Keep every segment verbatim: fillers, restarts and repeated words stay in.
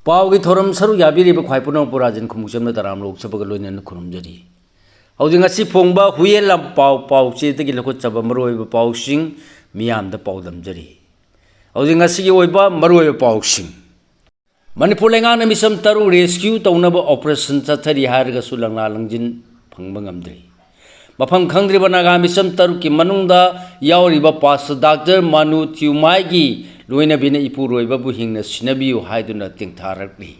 ꯄꯥꯎꯒꯤ ꯊꯧꯔꯝ ꯁꯔꯨꯛ ꯌꯥꯕꯤꯔꯤꯕ ꯈ꯭ꯋꯥꯏ ꯄꯨꯝꯅꯃꯛꯄꯨ ꯔꯥꯖꯦꯟ ꯈꯨꯃꯨꯛꯆꯝꯅ ꯇꯔꯥꯝꯅ ꯑꯣꯛꯆꯕꯒ ꯂꯣꯏꯅꯅ ꯈꯨꯔꯨꯝꯖꯔꯤ꯫ ꯍꯧꯖꯤꯛ ꯉꯁꯤ ꯐꯣꯡꯕ ꯍꯨꯏꯌꯦꯟ ꯂꯥꯟꯄꯥꯎ ꯄꯥꯎꯆꯦꯗꯒꯤ ꯂꯧꯈꯠꯆꯕ ꯃꯔꯨꯑꯣꯏꯕ ꯄꯥꯎꯁꯤꯡ ꯃꯤꯌꯥꯝꯗ ꯄꯥꯎꯗꯝꯖꯔꯤ꯫ ꯍꯧꯖꯤꯛ ꯉꯁꯤꯒꯤ ꯑꯣꯏꯕ ꯃꯔꯨꯑꯣꯏꯕ ꯄꯥꯎꯁꯤꯡ꯫ ꯃꯅꯤꯄꯨꯔ ꯂꯩꯉꯥꯛꯅ ꯃꯤꯁꯝ ꯇꯔꯨꯛ rescue ꯇꯧꯅꯕ operation ꯆꯠꯊꯔꯤ ꯍꯥꯏꯔꯒꯁꯨ ꯂꯪꯂꯥ ꯂꯪꯖꯤꯟ ꯐꯪꯕ ꯉꯝꯗ꯭ꯔꯤ꯫ ꯃꯐꯝ ꯈꯪꯗ꯭ꯔꯤꯕ ꯅꯥꯒꯥ ꯃꯤꯁꯝ ꯇꯔꯨꯛꯀꯤ ꯃꯅꯨꯡꯗ ꯌꯥꯎꯔꯤꯕ Pastor Doctor ꯃꯥꯅꯨ ꯊꯤꯌꯨꯃꯥꯏꯒꯤ ꯂꯣꯏꯅꯕꯤꯅ ꯏꯄꯨꯔꯣꯏꯕꯕꯨ ꯍꯤꯡꯅ ꯁꯤꯟꯅꯕꯤꯌꯨ ꯍꯥꯏꯗꯨꯅ ꯇꯦꯡꯊꯥꯔꯛꯂꯤ꯫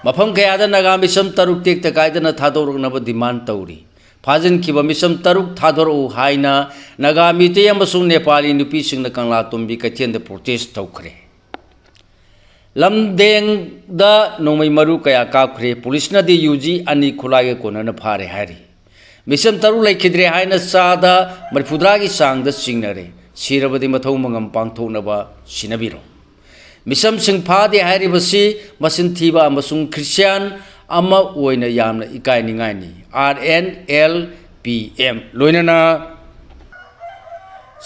ꯃꯐꯝ ꯀꯌꯥꯗ ꯅꯥꯒꯥ ꯃꯤꯁꯝ ꯇꯔꯨꯛ ꯇꯦꯛꯇ ꯀꯥꯏꯗꯅ ꯊꯥꯗꯣꯔꯛꯅꯕ demand ꯇꯧꯔꯤ꯫ ꯐꯥꯖꯤꯟꯈꯤꯕ ꯃꯤꯁꯝ ꯇꯔꯨꯛ ꯊꯥꯗꯣꯔꯛꯎ ꯍꯥꯏꯅ ꯅꯥꯒꯥ, ꯃꯤꯇꯩ ꯑꯃꯁꯨꯡ ꯅꯦꯄꯥꯂꯤ ꯅꯨꯄꯤꯁꯤꯡꯅ ꯀꯪꯂꯥꯇꯣꯝꯕꯤ ꯀꯩꯊꯦꯜꯗ protest ꯇꯧꯈ꯭ꯔꯦ꯫ ꯂꯝꯗꯦꯡꯗ ꯅꯣꯡꯃꯩ ꯃꯔꯨ ꯀꯌꯥ ꯀꯥꯞꯈ꯭ꯔꯦ꯫ ꯄꯨꯂꯤꯁꯅꯗꯤ ꯌꯨ ꯖꯤ ꯑꯅꯤ ꯈꯨꯠꯂꯥꯏꯒ ꯀꯣꯟꯅꯅ ꯐꯥꯔꯦ ꯍꯥꯏꯔꯤ꯫ ꯃꯤꯁꯝ ꯇꯔꯨꯛ ꯂꯩꯈꯤꯗ꯭ꯔꯦ ꯍꯥꯏꯅ ꯆꯥꯗ ꯃꯔꯤꯐꯨꯇꯔꯥꯒꯤ ꯆꯥꯡꯗ ꯆꯤꯡꯅꯔꯦ꯫ ꯁꯤꯔꯕꯗꯤ ꯃꯊꯧ ꯃꯉꯝ ꯄꯥꯡꯊꯣꯛꯅꯕ ꯁꯤꯟꯅꯕꯤꯔꯣ꯫ ꯃꯤꯁꯝꯁꯤꯡ ꯐꯥꯗꯦ ꯍꯥꯏꯔꯤꯕꯁꯤ ꯃꯆꯤꯟ ꯊꯤꯕ ꯑꯃꯁꯨꯡ ꯈ꯭ꯔꯤꯁꯇꯤꯌꯥꯟ ꯑꯃ ꯑꯣꯏꯅ ꯌꯥꯝꯅ ꯏꯀꯥꯏꯅꯤꯡꯉꯥꯏꯅꯤ꯫ R N L P M ꯂꯣꯏꯅꯅ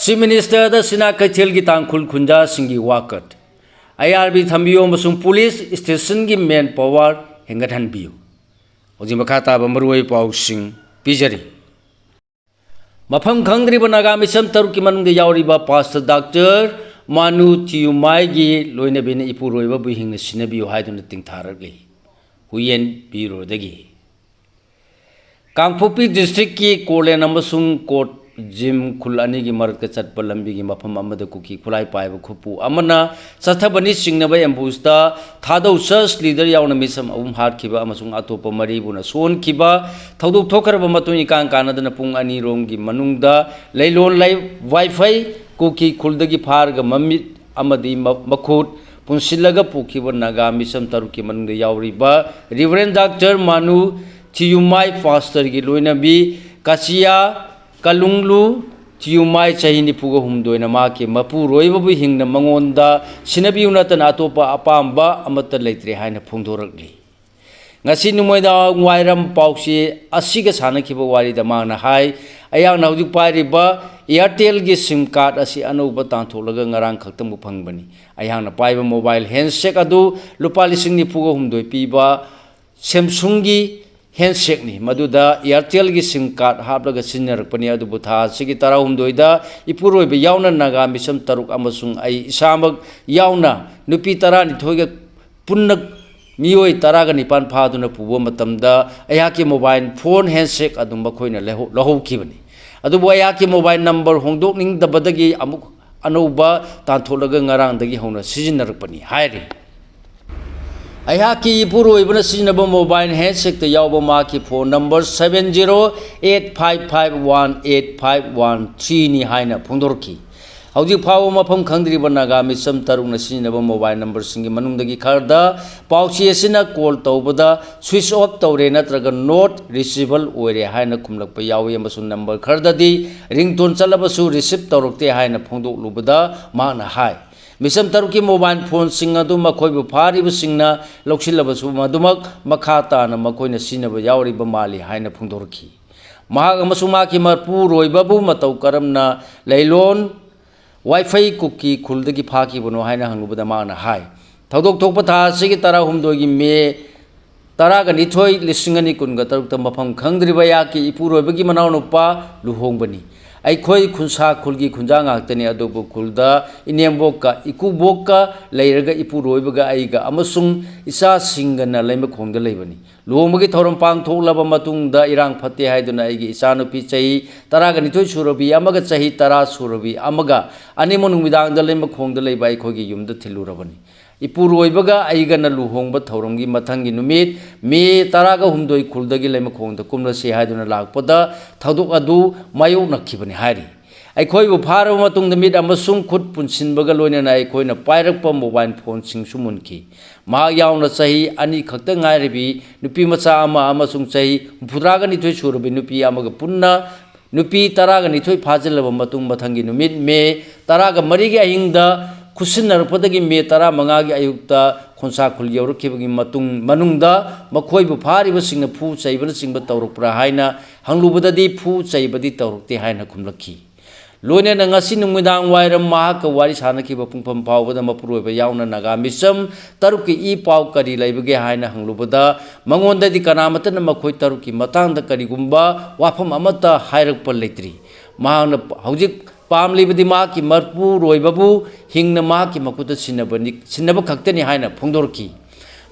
Chief Minister ꯗ ꯁꯤꯅꯥ ꯀꯩꯊꯦꯜꯒꯤ ꯇꯥꯡꯈꯨꯜ ꯈꯨꯟꯖꯥꯁꯤꯡꯒꯤ ꯋꯥꯀꯠ꯫ ꯑꯥꯏ ꯑꯥꯔ ꯕꯤ ꯊꯝꯕꯤꯌꯨ ꯑꯃꯁꯨꯡ ꯄꯨꯂꯤꯁ ꯁ꯭ꯇꯦꯁꯟꯒꯤ manpower ꯍꯦꯟꯒꯠꯍꯟꯕꯤꯌꯨ꯫ ꯍꯧꯖꯤꯛ ꯃꯈꯥ ꯇꯥꯕ ꯃꯔꯨꯑꯣꯏꯕ ꯄꯥꯎꯁꯤꯡ ꯄꯤꯖꯔꯤ꯫ ꯃꯐꯝ ꯈꯪꯗ꯭ꯔꯤꯕ ꯅꯥꯒꯥ ꯃꯤꯁꯝ ꯇꯔꯨꯛꯀꯤ ꯃꯅꯨꯡꯗ ꯌꯥꯎꯔꯤꯕ Pastor Doctor ꯃꯥꯅꯨ ꯊꯤꯌꯨꯃꯥꯏꯒꯤ ꯂꯣꯏꯅꯕꯤꯅ ꯏꯄꯨꯔꯣꯏꯕꯕꯨ ꯍꯤꯡꯅ ꯁꯤꯟꯅꯕꯤꯌꯨ ꯍꯥꯏꯗꯨꯅ ꯇꯦꯡꯊꯥꯔꯛꯂꯤ꯫ ꯍꯨꯏꯌꯦꯟ ꯕ꯭ꯌꯨꯔꯣꯗꯒꯤ꯫ ꯀꯥꯡꯄꯣꯛꯄꯤ district ꯀꯤ ꯀꯣꯔꯂꯦꯟ ꯑꯃꯁꯨꯡ ꯀꯣꯠ ꯖꯤꯝ ꯈꯨꯜ ꯑꯅꯤꯒꯤ ꯃꯔꯛꯇ ꯆꯠꯄ ꯂꯝꯕꯤꯒꯤ ꯃꯐꯝ ꯑꯃꯗ ꯀꯨꯀꯤ ꯈꯨꯠꯂꯥꯏ ꯄꯥꯏꯕ ꯈꯨꯠꯄꯨ ꯑꯃꯅ ꯆꯠꯊꯕꯅꯤ ꯆꯤꯡꯅꯕ ambush ꯇ ꯊꯥꯗꯧ church leader ꯌꯥꯎꯅ ꯃꯤꯁꯝ ꯑꯍꯨꯝ ꯍꯥꯠꯈꯤꯕ ꯑꯃꯁꯨꯡ ꯑꯇꯣꯞꯄ ꯃꯔꯤꯕꯨꯅ ꯁꯣꯛꯍꯟꯈꯤꯕ ꯊꯧꯗꯣꯛ ꯊꯣꯛꯈ꯭ꯔꯕ ꯃꯇꯨꯡ ꯏꯀꯥꯟ ꯀꯥꯟꯅꯗꯅ ꯄꯨꯡ ꯑꯅꯤ ꯔꯣꯝꯒꯤ ꯃꯅꯨꯡꯗ ꯂꯩꯂꯣꯟ ꯂꯩ ꯋꯥꯏꯐꯩ ꯀꯨꯀꯤ ꯈꯨꯜꯗꯒꯤ ꯐꯥꯔꯒ ꯃꯃꯤꯠ ꯑꯃꯗꯤ ꯃ-, ꯃꯈꯨꯠ ꯄꯨꯟꯁꯤꯜꯂꯒ ꯄꯨꯈꯤꯕ ꯅꯥꯒꯥ ꯃꯤꯁꯝ ꯇꯔꯨꯛꯀꯤ ꯃꯅꯨꯡꯗ ꯌꯥꯎꯔꯤꯕ Reverend Doctor ꯃꯥꯅꯨ ꯊꯤꯌꯨꯃꯥꯏ pastor ꯒꯤ ꯂꯣꯏꯅꯕꯤ ꯀꯥꯆꯤꯌꯥ ꯀꯂꯨꯡꯂꯨ ꯊꯤꯌꯨꯃꯥꯏ ꯆꯍꯤ ꯅꯤꯐꯨꯒ ꯍꯨꯝꯗꯣꯏꯅ ꯃꯍꯥꯛꯀꯤ ꯃꯄꯨꯔꯣꯏꯕꯕꯨ ꯍꯤꯡꯅ ꯃꯉꯣꯟꯗ ꯁꯤꯟꯅꯕꯤꯌꯨ ꯅꯠꯇꯅ ꯑꯇꯣꯞꯄ ꯑꯄꯥꯝꯕ ꯑꯃꯠꯇ ꯂꯩꯇ꯭ꯔꯦ ꯍꯥꯏꯅ ꯐꯣꯡꯗꯣꯔꯛꯂꯤ꯫ ꯉꯁꯤ ꯅꯨꯃꯤꯗꯥꯡ ꯋꯥꯏꯔꯝ ꯄꯥꯎꯆꯦ ꯑꯁꯤꯒ ꯁꯥꯟꯅꯈꯤꯕ ꯋꯥꯔꯤꯗ ꯃꯍꯥꯛꯅ ꯍꯥꯏ, ꯑꯩꯍꯥꯛꯅ ꯍꯧꯖꯤꯛ ꯄꯥꯏꯔꯤꯕ Airtelꯒꯤ SIM card ꯑꯁꯤ ꯑꯅꯧꯕ ꯇꯥꯟꯊꯣꯛꯂꯒ ꯉꯔꯥꯡ ꯈꯛꯇꯃꯛ ꯐꯪꯕꯅꯤ꯫ ꯑꯩꯍꯥꯛꯅ ꯄꯥꯏꯕ mobile handset ꯑꯗꯨ ꯂꯨꯄꯥ ꯂꯤꯁꯤꯡ ꯅꯤꯐꯨꯒ ꯍꯨꯝꯗꯣꯏ ꯄꯤꯕ Samsungꯒꯤ handsetꯅꯤ꯫ ꯃꯗꯨꯗ Airtelꯒꯤ SIM card ꯍꯥꯞꯂꯒ ꯁꯤꯖꯤꯟꯅꯔꯛꯄꯅꯤ꯫ ꯑꯗꯨꯕꯨ ꯊꯥ ꯑꯁꯤꯒꯤ ꯇꯔꯥꯍꯨꯝꯗꯣꯏꯗ ꯏꯄꯨꯔꯣꯏꯕ ꯌꯥꯎꯅ ꯅꯥꯒꯥ ꯃꯤꯁꯝ ꯇꯔꯨꯛ ꯑꯃꯁꯨꯡ ꯑꯩ ꯏꯁꯥꯃꯛ ꯌꯥꯎꯅ ꯅꯨꯄꯤ ꯇꯔꯥꯅꯤꯊꯣꯏꯒ ꯄꯨꯟꯅ ꯃꯤꯑꯣꯏ ꯇꯔꯥꯒ ꯅꯤꯄꯥꯟ ꯐꯥꯗꯨꯅ ꯄꯨꯕ ꯃꯇꯝꯗ ꯑꯩꯍꯥꯛꯀꯤ mobile phone handset ꯑꯗꯨ ꯃꯈꯣꯏꯅ ꯂꯧꯍꯧ-, ꯂꯧꯍꯧꯈꯤꯕꯅꯤ꯫ ꯑꯗꯨꯕꯨ ꯑꯩꯍꯥꯛꯀꯤ mobile number ꯍꯣꯡꯗꯣꯛꯅꯤꯡꯗꯕꯗꯒꯤ ꯑꯃꯨꯛ ꯑꯅꯧꯕ ꯇꯥꯟꯊꯣꯛꯂꯒ ꯉꯔꯥꯡꯗꯒꯤ ꯍꯧꯅ ꯁꯤꯖꯤꯟꯅꯔꯛꯄꯅꯤ ꯍꯥꯏꯔꯤ꯫ ꯑꯩꯍꯥꯛꯀꯤ ꯏꯄꯨꯔꯣꯏꯕꯅ ꯁꯤꯖꯤꯟꯅꯕ mobile handsetꯇ ꯌꯥꯎꯕ ꯃꯍꯥꯛꯀꯤ phone number seven zero eight five five one eight five one threeꯅꯤ ꯍꯥꯏꯅ ꯐꯣꯡꯗꯣꯔꯛꯈꯤ꯫ ꯍꯧꯖꯤꯛ ꯐꯥꯎꯕ ꯃꯐꯝ ꯈꯪꯗ꯭ꯔꯤꯕ ꯅꯥꯒꯥ ꯃꯤꯁꯝ ꯇꯔꯨꯛꯅ ꯁꯤꯖꯤꯟꯅꯕ mobile numberꯁꯤꯡꯒꯤ ꯃꯅꯨꯡꯗꯒꯤ ꯈꯔꯗ ꯄꯥꯎꯆꯦ ꯑꯁꯤꯅ call ꯇꯧꯕꯗ switch off ꯇꯧꯔꯦ ꯅꯠꯇ꯭ꯔꯒ not reachable ꯑꯣꯏꯔꯦ ꯍꯥꯏꯅ ꯈꯨꯝꯂꯛꯄ ꯌꯥꯎꯏ, ꯑꯃꯁꯨꯡ number ꯈꯔꯗꯗꯤ ringtone ꯆꯠꯂꯕꯁꯨ receive ꯇꯧꯔꯛꯇꯦ ꯍꯥꯏꯅ ꯐꯣꯡꯗꯣꯛꯂꯨꯕꯗ ꯃꯍꯥꯛꯅ ꯍꯥꯏ, ꯃꯤꯁꯝ ꯇꯔꯨꯛꯀꯤ mobile phoneꯁꯤꯡ ꯑꯗꯨ ꯃꯈꯣꯏꯕꯨ ꯐꯥꯔꯤꯕꯁꯤꯡꯅ ꯂꯧꯁꯤꯜꯂꯕꯁꯨ ꯃꯗꯨꯃꯛ ꯃꯈꯥ ꯇꯥꯅ ꯃꯈꯣꯏꯅ ꯁꯤꯖꯤꯟꯅꯕ ꯌꯥꯎꯔꯤꯕ ꯃꯥꯜꯂꯤ ꯍꯥꯏꯅ ꯐꯣꯡꯗꯣꯔꯛꯈꯤ꯫ ꯃꯍꯥꯛ ꯑꯃꯁꯨꯡ ꯃꯍꯥꯛꯀꯤ ꯃꯄꯨꯔꯣꯏꯕꯕꯨ ꯃꯇꯧ ꯀꯔꯝꯅ ꯂꯩꯂꯣꯟ ꯋꯥꯏꯐꯩ ꯀꯨꯀꯤ ꯈꯨꯜꯗꯒꯤ ꯐꯥꯈꯤꯕꯅꯣ ꯍꯥꯏꯅ ꯍꯪꯂꯨꯕꯗ ꯃꯍꯥꯛꯅ ꯍꯥꯏ, ꯊꯧꯗꯣꯛ ꯊꯣꯛꯄ ꯊꯥ ꯑꯁꯤꯒꯤ ꯇꯔꯥꯍꯨꯝꯗꯣꯏꯒꯤ ꯃꯦ ꯇꯔꯥꯒ ꯅꯤꯊꯣꯏ, ꯂꯤꯁꯤꯡ ꯑꯅꯤ ꯀꯨꯟꯒ ꯇꯔꯨꯛꯇ ꯃꯐꯝ ꯈꯪꯗ꯭ꯔꯤꯕ ꯑꯩꯍꯥꯛꯀꯤ ꯏꯄꯨꯔꯣꯏꯕꯒꯤ ꯃꯅꯥꯎꯅꯨꯄꯥ ꯂꯨꯍꯣꯡꯕꯅꯤ꯫ ꯑꯩꯈꯣꯏ ꯈꯨꯟꯁꯥ ꯈꯨꯜꯒꯤ ꯈꯨꯟꯖꯥ ꯉꯥꯛꯇꯅꯤ, ꯑꯗꯨꯕꯨ ꯈꯨꯜꯗ ꯏꯅꯦꯝꯕꯣꯛꯀ ꯏꯀꯨꯕꯣꯛꯀ ꯂꯩꯔꯒ ꯏꯄꯨꯔꯣꯏꯕꯒ ꯑꯩꯒ ꯑꯃꯁꯨꯡ ꯏꯆꯥꯁꯤꯡꯒꯅ ꯂꯩꯃꯈꯣꯡꯗ ꯂꯩꯕꯅꯤ꯫ ꯂꯨꯍꯣꯡꯕꯒꯤ ꯊꯧꯔꯝ ꯄꯥꯡꯊꯣꯛꯂꯕ ꯃꯇꯨꯡꯗ ꯏꯔꯥꯡ ꯐꯠꯇꯦ ꯍꯥꯏꯗꯨꯅ ꯑꯩꯒꯤ ꯏꯆꯥꯅꯨꯄꯤ ꯆꯍꯤ ꯇꯔꯥꯒ ꯅꯤꯊꯣꯏ ꯁꯨꯔꯕꯤ ꯑꯃꯒ ꯆꯍꯤ ꯇꯔꯥ ꯁꯨꯔꯕꯤ ꯑꯃꯒ ꯑꯅꯤꯃꯛ ꯅꯨꯃꯤꯗꯥꯡꯗ ꯂꯩꯃꯈꯣꯡꯗ ꯂꯩꯕ ꯑꯩꯈꯣꯏꯒꯤ ꯌꯨꯝꯗ ꯊꯤꯜꯂꯨꯔꯕꯅꯤ꯫ ꯏꯄꯨꯔꯣꯏꯕꯒ ꯑꯩꯒꯅ ꯂꯨꯍꯣꯡꯕ ꯊꯧꯔꯝꯒꯤ ꯃꯊꯪꯒꯤ ꯅꯨꯃꯤꯠ ꯃꯦ ꯇꯔꯥꯒ ꯍꯨꯝꯗꯣꯏ ꯈꯨꯜꯗꯒꯤ ꯂꯩꯃꯈꯣꯡꯗ ꯀꯨꯝꯂꯁꯤ ꯍꯥꯏꯗꯨꯅ ꯂꯥꯛꯄꯗ ꯊꯧꯗꯣꯛ ꯑꯗꯨ ꯃꯥꯌꯣꯛꯅꯈꯤꯕꯅꯤ ꯍꯥꯏꯔꯤ꯫ ꯑꯩꯈꯣꯏꯕꯨ ꯐꯥꯔꯕ ꯃꯇꯨꯡꯗ ꯃꯤꯠ ꯑꯃꯁꯨꯡ ꯈꯨꯠ ꯄꯨꯟꯁꯤꯟꯕꯒ ꯂꯣꯏꯅꯅ ꯑꯩꯈꯣꯏꯅ ꯄꯥꯏꯔꯛꯄ mobile phoneꯁꯤꯡꯁꯨ ꯃꯨꯟꯈꯤ꯫ ꯃꯍꯥꯛ ꯌꯥꯎꯅ ꯆꯍꯤ ꯑꯅꯤ ꯈꯛꯇ ꯉꯥꯏꯔꯕꯤ ꯅꯨꯄꯤ ꯃꯆꯥ ꯑꯃ ꯑꯃꯁꯨꯡ ꯆꯍꯤ ꯍꯨꯝꯐꯨꯇꯔꯥꯒ ꯅꯤꯊꯣꯏ ꯁꯨꯔꯕꯤ ꯅꯨꯄꯤ ꯑꯃꯒ ꯄꯨꯟꯅ ꯅꯨꯄꯤ ꯇꯔꯥꯒ ꯅꯤꯊꯣꯏ ꯐꯥꯖꯤꯜꯂꯕ ꯃꯇꯨꯡ, ꯃꯊꯪꯒꯤ ꯅꯨꯃꯤꯠ ꯃꯦ ꯇꯔꯥꯒ ꯃꯔꯤꯒꯤ ꯑꯍꯤꯡꯗ ꯈꯨꯠꯁꯤꯟꯅꯔꯛꯄꯗꯒꯤ ꯃꯦ ꯇꯔꯥꯃꯉꯥꯒꯤ ꯑꯌꯨꯛꯇ ꯈꯣꯟꯁꯥꯈꯣꯜ ꯌꯧꯔꯛꯈꯤꯕꯒꯤ ꯃꯇꯨꯡ ꯃꯅꯨꯡꯗ ꯃꯈꯣꯏꯕꯨ ꯐꯥꯔꯤꯕꯁꯤꯡꯅ ꯐꯨ ꯆꯩꯕꯅꯆꯤꯡꯕ ꯇꯧꯔꯛꯄ꯭ꯔꯥ ꯍꯥꯏꯅ ꯍꯪꯂꯨꯕꯗꯗꯤ ꯐꯨ ꯆꯩꯕꯗꯤ ꯇꯧꯔꯛꯇꯦ ꯍꯥꯏꯅ ꯈꯨꯝꯂꯛꯈꯤ꯫ ꯂꯣꯏꯅꯅ ꯉꯁꯤ ꯅꯨꯃꯤꯗꯥꯡ ꯋꯥꯏꯔꯝ ꯃꯍꯥꯛꯀ ꯋꯥꯔꯤ ꯁꯥꯅꯈꯤꯕ ꯄꯨꯡꯐꯝ ꯐꯥꯎꯕꯗ ꯃꯄꯨꯔꯣꯏꯕ ꯌꯥꯎꯅ ꯅꯥꯒꯥ ꯃꯤꯆꯝ ꯇꯔꯨꯛꯀꯤ ꯏ ꯄꯥꯎ ꯀꯔꯤ ꯂꯩꯕꯒꯦ ꯍꯥꯏꯅ ꯍꯪꯂꯨꯕꯗ ꯃꯉꯣꯟꯗꯗꯤ ꯀꯅꯥꯃꯠꯇꯅ ꯃꯈꯣꯏ ꯇꯔꯨꯛꯀꯤ ꯃꯇꯥꯡꯗ ꯀꯔꯤꯒꯨꯝꯕ ꯋꯥꯐꯝ ꯑꯃꯠꯇ ꯍꯥꯏꯔꯛꯄ ꯂꯩꯇ꯭ꯔꯤ꯫ ꯃꯍꯥꯛꯅ ꯍꯧꯖꯤꯛ ꯄꯥꯝꯂꯤꯕꯗꯤ ꯃꯍꯥꯛꯀꯤ ꯃꯄꯨꯔꯣꯏꯕꯕꯨ ꯍꯤꯡꯅ ꯃꯍꯥꯛꯀꯤ ꯃꯈꯨꯠꯇ ꯁꯤꯟꯅꯕꯅꯤ, ꯁꯤꯟꯅꯕ ꯈꯛꯇꯅꯤ ꯍꯥꯏꯅ ꯐꯣꯡꯗꯣꯔꯛꯈꯤ꯫